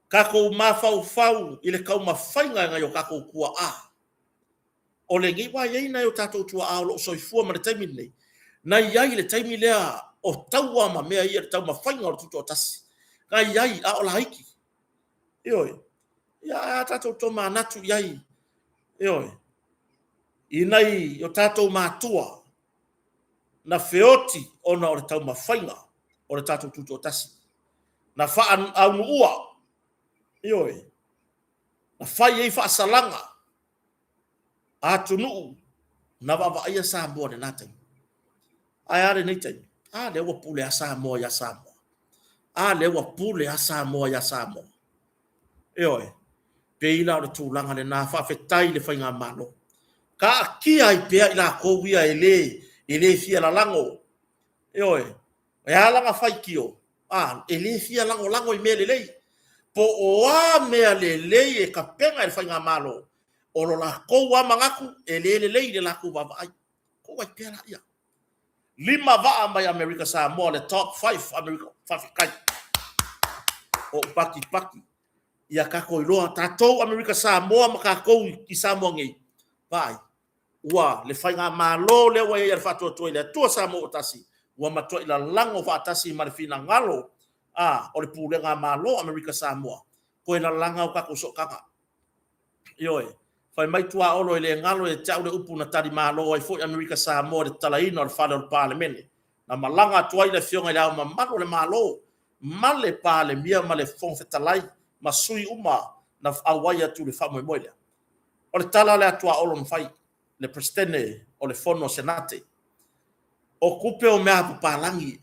tatou mafaufau i le taumafaiga e nai o tatou tuaa o lenei, aua e i ai nai o tatou tuaa o lo o soifua ma le taimi lenei, na i ai i le taimi lea o taua ma mea ia i le taumafaiga o le Tutoatasi, na i ai a o laiti. Ioe. Ia, ae a tatou tomanatu i ai, ioe, i nai o tatou matua na feoti ona o le taumafaiga o le tatou Tutoatasi, na faaunuua, ioe, na fai ai faasalaga a atunuu na vaavaaia Samoa i lena taimi. Ae a lenei taimi? A lea ua pule lava Samoa ia Samoa. A lea ua pule lava Samoa ia Samoa. Ioe, pei la o le tulaga lena, faafetai i le Faigamalo. Taatia ai pea i latou ia e le fia lalago. Ioe, e ala ona faitio, a, e le fia lagolago i mea lelei. Po o a mea lelei e tapena e le Faigamalo, o lo latou lava manatu e le lelei i le latou vaavaai. Tuu ai pea laia. 5 vaa mai Amerika Samoa, le top 5 Amerika, faafetai. O patipati. Ia tatou iloa, tatou Amerika Samoa ma tatou i Samoa nei, vaai, ua le Faigamalo lea ua i ai a le Faatuatua i le Atua Samoa ua Tasi, ua matuai lalago faatasi ma le finagalo a o le Pulega Malo Amerika Samoa, toe lalaga o tatou sootaga. Ioe, fai mai tuaolo e le galo ia te au le upu na talimalo ai foi Amerika Samoa i le tatalaina o le fale o le Palemene. Na malaga atu ai le Afioga i Le Ao Mamalu o le Malo ma le Palemia ma le Fofoga Fetalai ma sui uma na auai atu i le faamoemoe lea. O le tala lea a tuaolo na fai, le Peresetene o le Fono a Senate, o tupe o mea a papalagi,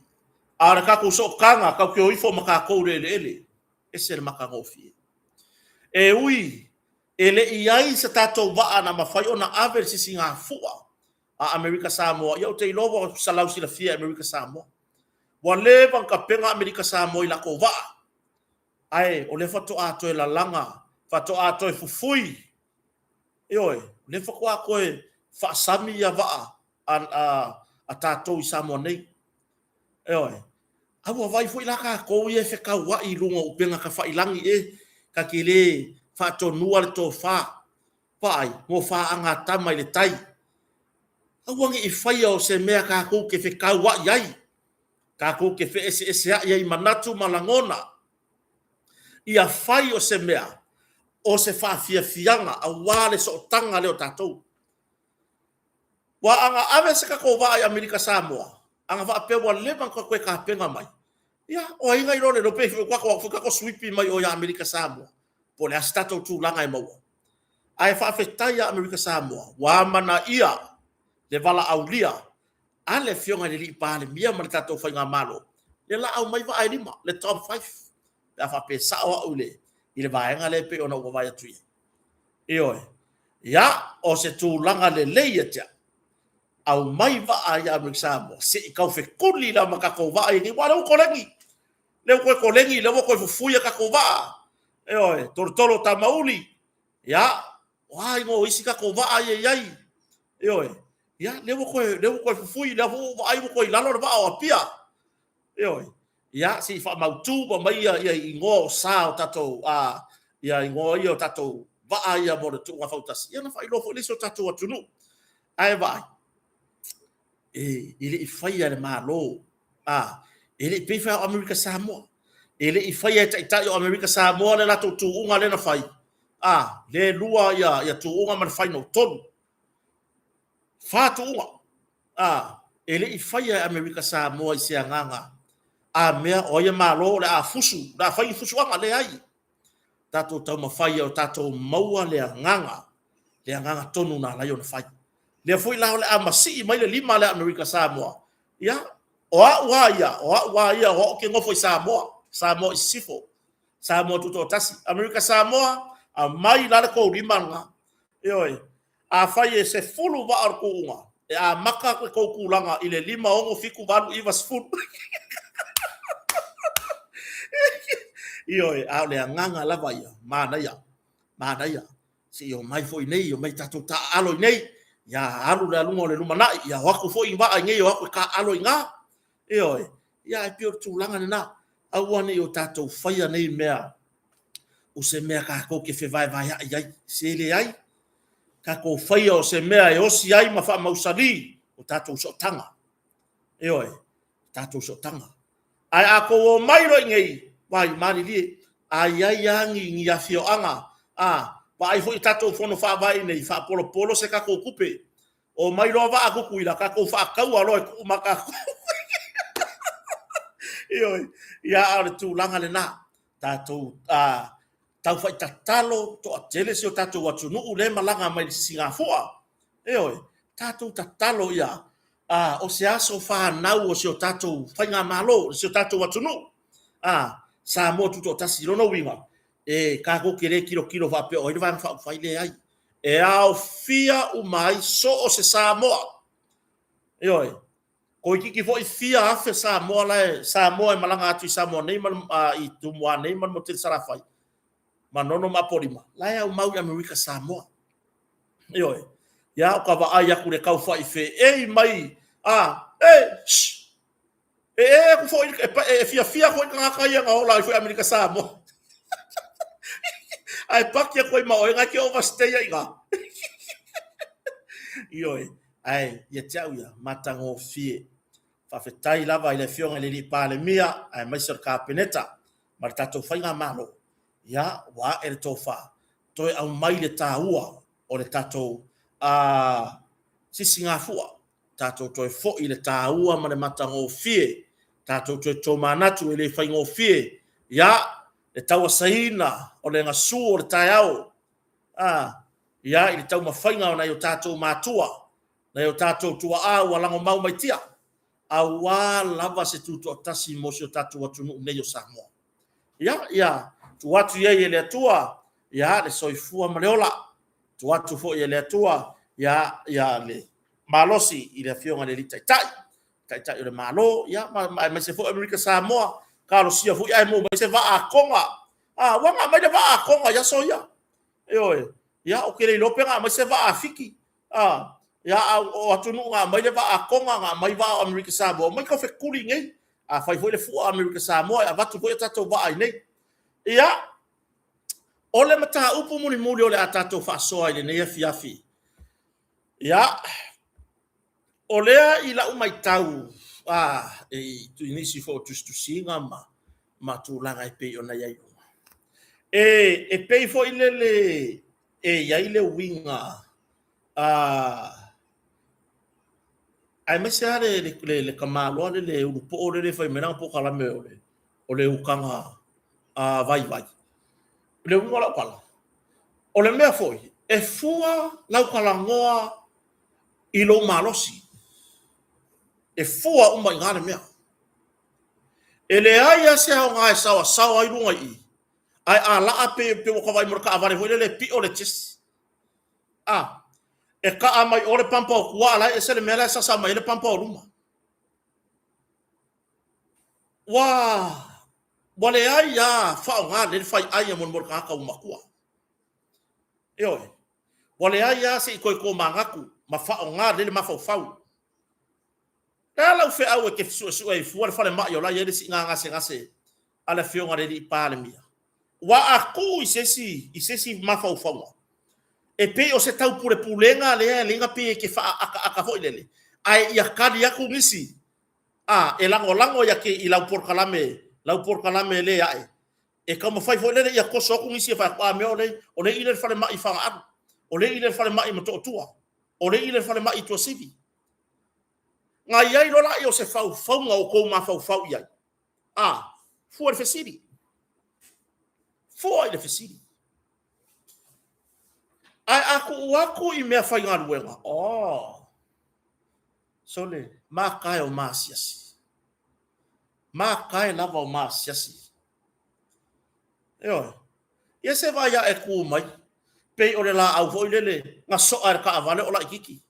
a o le tatou sootaga tatou te o ifo ma tatou i le eleele, ese le matagofie. E ui e le i ai se tatou vaa na mafai ona ave le sisigafua a Amerika Samoa, ia ou te iloa ua salau silafia e Amerika Samoa. Ua leva ona tapena Amerika Samoa i latou vaa, ae o lea faatoa toe lalaga, faatoa toe fufui, ioe, o lea faatoa toe faasami ia vaa a tatou i Samoa nei. Ioe. A ua vaai foi la tatou ia e fetauai i luga o upega tafailagi e, ta te le faatonua le tofa, vaai, mo faagatama i le tai. Aua ne i faia o se mea tatou te fetauai ai, tatou te feeseeseai ai i manatu ma lagona. Ia fai o se mea o se faafiafiaga aua le sootaga lea o tatou. Ua ana ave se tatou vaa i Amerika Samoa, ana faapea ua leva ona toe tapena mai, ia, o ai na iloa lelei, pe foi tatou suipi mai o i Amerika Samoa, po o le a se tatou tulaga e maua. Ae faafetai ia Amerika Samoa, ua amanaia le valaaulia a le Afioga i le alii Palemia ma le tatou Faigamalo, lea la aumai vaa e 5, le top 5, pe a faapea e sao au i le vaega lea e pei ona ou vaavaai atu i ai. Ioe. Ia, o se tulaga lelei ia te au, aumai vaa ia Amerika Samoa, se i tau fetuli la ma tatou vaa ia nei, aua o lea ua koleni, lea ua toe koleni, lea ua toe fufui a tatou vaa, ioe, tolotolo tamauli, ia, o a igoa o isi tatou vaa ia i ai, ioe, ia, lea ua toe, lea ua toe fufui, lea foi ua ou vaai ua toe i lalo le vaa o Apia, Ioe. Ia, se i faamautu uma mai ia igoa o sa o tatou, a, ia igoa ia o tatou vaa ia mo le tuuga fautasi, ia ona faailoa foi lea i si o tatou atunuu. Ae vaai, e le i faia e le Malo, a, e le i pei foi o Amerika Samoa. E le i faia e Taitai o Amerika Samoa le latou tuuga lea na fai, a, lea e lua ia tuuga ma le final, tolu. Fa tuuga. A, e le i faia e Amerika Samoa i se agaga a mea o ai e malo o le a fusu, o le a fai ni fusuaga, leai. Tatou taumafai ia o tatou maua le agaga, le agaga tonu na ala ai ona fai. Lea foi la o le a masii mai le lima lea a Amerika Samoa, ia, o au lava ia, o au lava ia, o au ou te nofo i Samoa, Samoa i Sisifo, Samoa Tutoatasi. Amerika Samoa, aumai la le tou lima lena. Ioe, afai e 10 vaa o le tuuga, e amata le tou tulaga i le 5, 6, 7, 8, 9, 10. Ioe, a o le agaga lava ia, manaia, manaia. Se i omai foi nei, omai tatou taaalo i inei, ia alu le aluga o le lumanai, ia o atu foi vaa i inei o atu e taaalo i ina. Ioe, ia ae pei o le tulaga lena, aua ne i o tatou faia nei mea o se mea tatou te fevaevaeai ai, se leai, tatou faia o se mea e osi ai ma faamausali o tatou sootaga. Ioe, tatou sootaga. Ae a tou omai loa i inei, vai malilie, a i ai lava ni afioaga, a, vaai foi i tatou fono faavae i inei, faapolopolo se tatou tupe. Omai loa vaa a Tutuila, tatou faataua loa e tuu ma tatou. Ioe, ia a o le tulaga lena, tatou taufai tatalo, toatele si o tatou atunuu lea e malaga mai i le sisigafua. Ioe, tatou tatalo ia, a, o se aso fanau o si o tatou faigamalo, si o tatou atunuu, a, Samoa Tutoatasi. O lona uiga, e tatou te le tilotilo faapea o ai le Vaega Faaupufai, leai. E aofia uma ai so o se Samoa. Ioe, toeitiiti foi fia afe Samoa la e, Samoa e malaga atu i Samoa nei ma i Tumua nei ma le motu tele i Salafai, Manono ma Apolima, la e aumau i Amerika Samoa. Ioe, ia o ka vaai atu i le tau faifeei mai, a, e, shh, e e atu foi, e, e fiafia foi tagata ia na ola ai foi Amerika Samoa. Ae paki atu ai ma oe, na e te overstay ai i ina. Ioe, ae ia te au ia, matagofie. Faafetai lava i le Afioga i le Alii Palemia, aemaise o le Kapeneta ma le tatou Faigamalo. Ia, ua ae le tofa, toe aumai le taua o le tatou sisigafua, tatou toe foi i le taua ma le matagofie, tatou toe tomanatu e le faigofie, ia, le tauasaina o le gasu o le taeao, a, ia, i le taumafaiga o nai o tatou matua, nai o tatou tuaa ua lagomau mai tia, aua lava se tutoatasi mo si o tatou atunuu nei o Samoa. Ia, ia, tuu atu i ai e le Atua, ia, le soifua ma le ola. Tuu atu foi e le Atua, ia, ia, le malosi i le Afioga i le Alii Taitai, Taitai o le Malo, ia, ma, aemaise foi Amerika Samoa, talosia foi ae maua mai se vaa a Tonga. A, ua na aumai le vaa a Tonga i aso ia. Ioe, ia, ou te le iloa pe na aumai se vaa a Fiti. A, ia, a o atunuu na aumai le vaa a Tonga, na aumai vaa o Amerika Samoa, omai taufetuli i inei. A fai foi le fua a Amerika Samoa, e avatu foi a tatou vaa i inei. Ia, o le mataupu mulimuli o le a tatou faasoa i lenei afiafi, ia, o lea i lau matau a, i nisi foi o tusitusiga ma tulaga e pei ona i ai luga, e pei foi lele e i ai le uiga a, aemaise lava le tamaloa lea le ulupoo lea e fai mai lana polokalame o le utaga vaivai. O le uiga o lau tala, o le mea foi, e fua lau talanoa i lou malosi. E fua uma i ina le mea. E leai lava se aoga e saoasaoa ai luga i i, ae a laa pe ua ta vaai mo le taavale foi lele e pio le tiasi. A, e kaa mai o le pampa o tua, a la e ese le mea la e sasa mai ai le pampa o luma. Ua, ua leai lava faaaoga lelei le faiai mo le tagata ua matua. Ioe, ua leai lava se i toe tomanatu ma faaaoga lelei le mafaufau. O le a lau feau e te suesue ai fua le falemai o la e i ai le siiga gasegase a le Afioga i le Alii Palemia? Aua a tuu i se isi, i se isi mafaufauga, e pei o se taupulepulega lea e lena pei e te faaakaaka foi lele, ae ia tali atu nisi, a, e lagolago ia te i lau polokalame, lau polokalame lea ae, e taumafai foi lele ia toso atu nisi e fai atu, a mea o le, o le i lea i le falemai i Fagaalu, o le i lea i le falemai i Motootua, o le i lea i le falemai i Tuasivi. Na i ai loa lea o se faufauga o tou mafaufau i ai, a, fua i le fesili. Fua i le fesili. Ae a tuu atu i mea faigaluega, oh, sole, maka e o maasiasi. Maka e lava o maasiasi. Ioe. Ia se vaai ae tu mai, pei o le laau foi lele na soa e le taavale o laititi.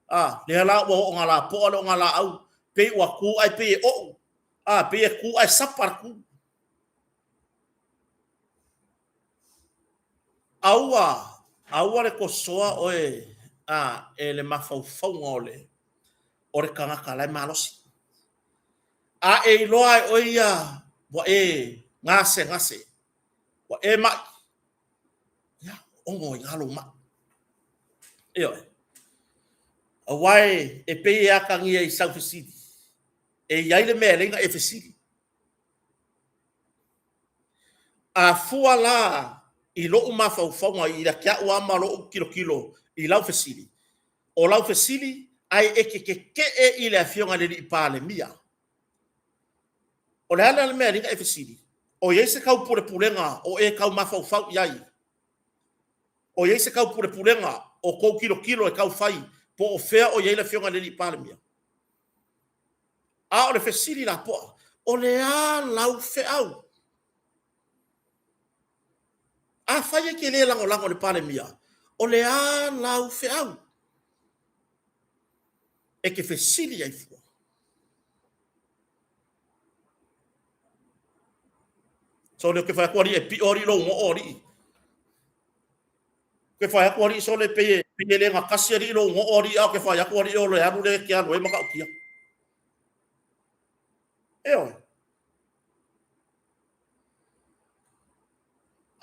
A, lea la ua oo na lapoa le ogalaau, pei ua tu ae pei e ou. A, pei e tu ae sapa le tu. Aua, aua le tosoa oe a, e le mafaufauga o le, o le tagata la e malosi. A e iloa e oe ia ua e gasegase, ua e mai, ia, ogo ai lava lou mai. Ioe. Aua e pei e atagia i sau fesili, e i ai le mea e alai ona e fesili. A fua la i lou mafaufauga ia te au lava ma lou tilotilo i lau fesili, o lau fesili ae e te tetee i le Afioga i le Alii Palemia. O le a la le mea e alai ona e fesili? O i ai se taupulepulega o e tau mafaufau i ai? O i ai se taupulepulega o tou tilotilo e tau fai po o fea o i ai le Afioga i le Alii Palemia? A o le fesili lapoa, o le a lau feau? Afai e te le lagolago i le Palemia, o le a lau feau? E te fesili ai fua. Sole, ou te fai atu alii e pio alii lou goo alii. Ou te fai atu alii sole pei e, pei e le gatasi alii lou goo alii a ou te fai atu alii o le alu lea e te alu ai matautia. Ioe.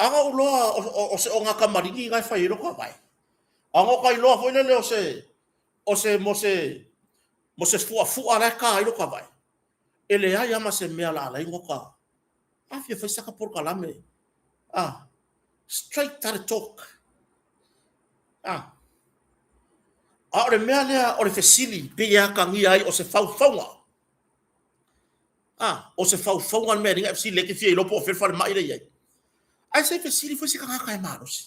A na ou loa o, o, o se ogata maligi na e fai ai lota vae. A na ou iloa foi lele o se o se mo se mo se fuafu'a la e ta ai lota vae. E leai lava ma se mea la alai ona ta a fia fai saka polokalame. A straight to the talk. A a o le mea lea o le fesili pei e atagia ai o se faufauga. A, o se faufauga le mea e alii fesili lea e te fia iloa po o fea le falemai lea e i ai. Ae se i fesili foi se tagata e malosi.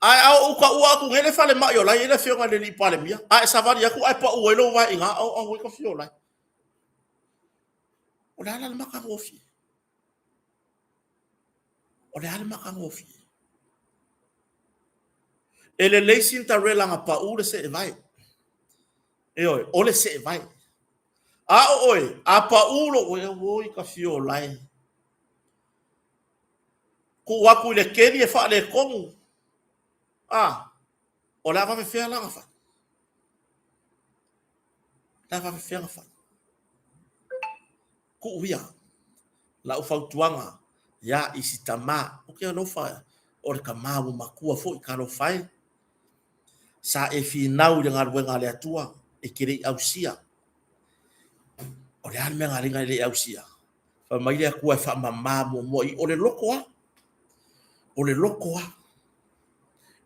Ae a ou taua atu nei le falemai o la e i ai le afioga i le alii Palemia, a e savali atu ae pau ai lou vae i ina, au, auai ka fia o lae. O le a la le matagofie? O le a le matagofie? E lelei Cinderella na pau le seevae. Ioe, o le seevae. A o oe, a pau lou oe, auoi ka fia o lae. Tuu atu i le keli e faaletonu. A, o le a faapefea la ona fai? O le a faapefea ona fai? Tuu ia lau fautuaga ia i si tama. Ou te alofa o le tama ua matua foi, talofa e. Sa e finau i le galuega a le Atua, e te le i ausia. O le a le mea na alai e le i ausia? Fai mai le Atua e faamama muamua i o le loto lava. O le loto lava.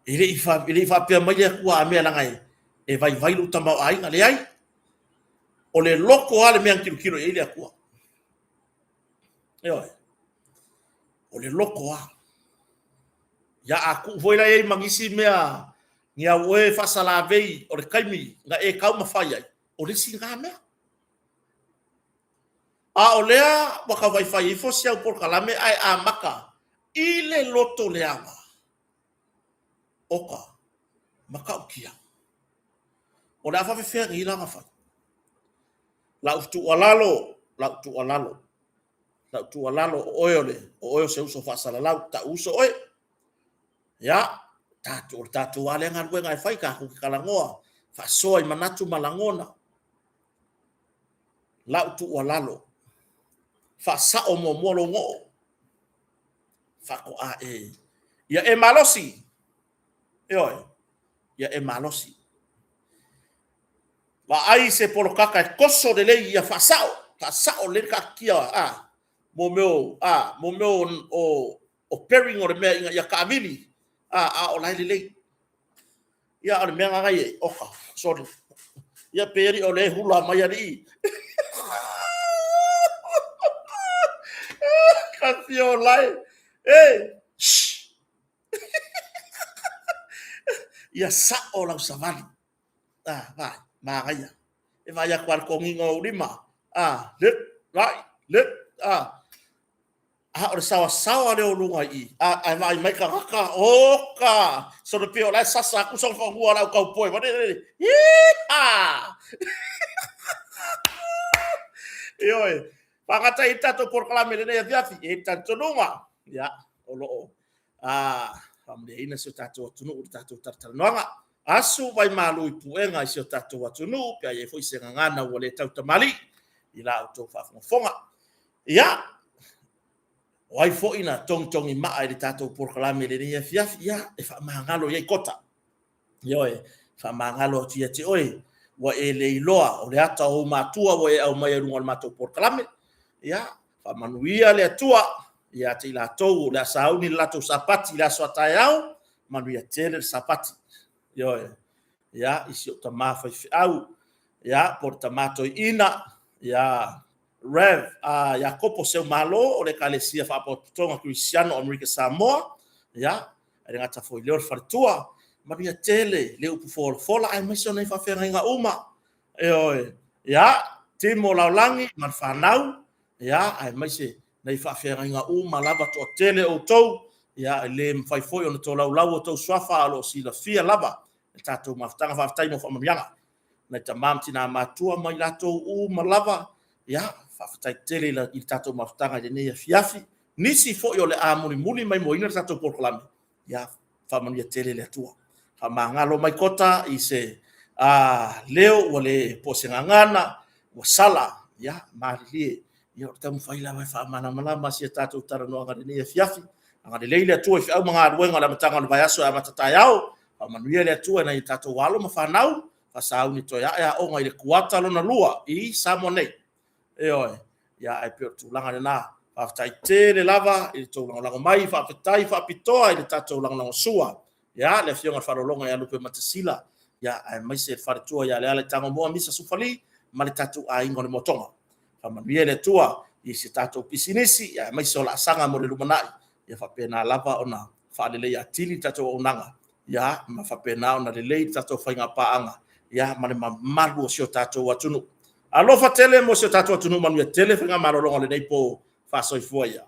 E le i, fa, e le i faapea mai le Atua a mea leaga e, e vaivai lou tamaoaiga. Leai. O le loto lava le mea na tilotilo i ai le Atua. Ioe. O le loto lava. Ia a tuu foi la i ai ma nisi mea ni au oe faasalavei o le taimi na e taumafai ai, o le isi lena mea. A o lea ua tau vaifai ifo si au polokalame ae amata i le loto leaga o ka matautia. O le a faapefea nei la ona fai? Lau tuualalo, lau tuualalo, lau tuualalo, o oe o le, o oe o se uso faasalalau, ta'u uso oe. Ia, tatou, o le tatou lava lea galuega e fai, tatou te talanoa, faasoa i manatu ma lagona. Lau tuualalo, faasao muamua lou goo, faatoa e, ia e malosi, ioe, ia e malosi. Vaai se polokaka e toso lelei ia faasao, faasao lelei le taatitia a mo mea o a mo mea o o bearing o le mea ina ia taamili a a o la e lelei. Ia o le mea lena e oka, sorry. Ia pei alii o lea e hula mai alii. Ka fia o lae. Hey! Shh! Ia sa'o lau savali. A, vaai, manaia. E vaai atu lava i le togiga o ou lima. A, left, right, left, a. A o le saoasaoa lea o luga i i, a, ae vaai mai tagata, oka! Solo pei o la e sasa atu sona fanua o le au kaupoe, Hee-haw! Ioe, faagata ai le tatou polokalame i lenei afiafi, e i ai le talitonuga, ia, o lo o faamanuiaina si o tatou atunuu i le tatou talatalanoaga. Asu vai malu i puega i si o tatou atunuu, pe a i ai foi se gagana ua le tautamalii i la outou faafogafoga. Ia, o ai foi na togitogi maa i le tatou polokalame i lenei afiafi, ia, e faamagalo i ai Kota. Ioe, faamagalo atu ia te oe, ua e le iloa o le ata o ou matua ua e aumaia i luga o le matou polokalame. Ia, faamanuia le Atua ia te i latou o le a sauni le latou Sapati i le aso a taeao, manuia tele le Sapati. Ioe, ia, i si ou tama faifeau, ia, po o le tama toeaina, ia, Rev. Iakopo Seumalo o le Ekalesia Faapotopotoga Kerisiano o Amerika Samoa, ia, e le gata foi i lea o le faletua. Manuia tele le upu folafola aemaise o nai faafeagaiga uma. Ioe, ia, Timo Laulagi ma le fanau, ia, aemaise nai faafeagaiga uma lava, toatele outou, ia, e le mafai foi ona tolaulau outou suafa, a o lo o silafia lava e le tatou mafutaga. Faafetai mo faamanuiaga. Nai tama ma tina matutua ma i latou uma lava, ia, faafetai tele i le tatou mafutaga i lenei afiafi. Nisi foi o le a mulimuli mai moina le tatou polokalame, ia, faamanuia tele le Atua. Faamagalo mai Kota i se leo ua le po o se gagana ua sala, ia, malilie, ia o le taumafai lava e faamalamalama si a tatou talanoaga i lenei afiafi. Agalelei le Atua i feau ma galuega o le amataga o le vaiaso e amata taeao. Faamanuia le Atua i nai a tatou alo ma fanau, faasauni toe ae aoga i le kuata lona lua i Samoa nei. Ioe, ia ae pei o le tulaga lena. Faafetai tele lava i le tou lagolago mai, faafetai faapitoa i le tatou lagolagosua, ia le Afioga i le Faalologa ia Lupematasila, ia aemaise le faletua ia Lealaitagomoa Misa Sufali ma le tatou aiga o le Motoga. Faamanuia le Atua i si tatou pisinisi, aemaise o laasaga mo le lumanai, ia faapena lava ona faaleleia atili le tatou auaunaga, ia ma faapena ona lelei le tatou faigapaaga, ia ma le mamalu o si o tatou atunuu. Alofa tele mo si o tatou atunuu, manuia tele faigamalologa o lenei po. Faasoifua ia.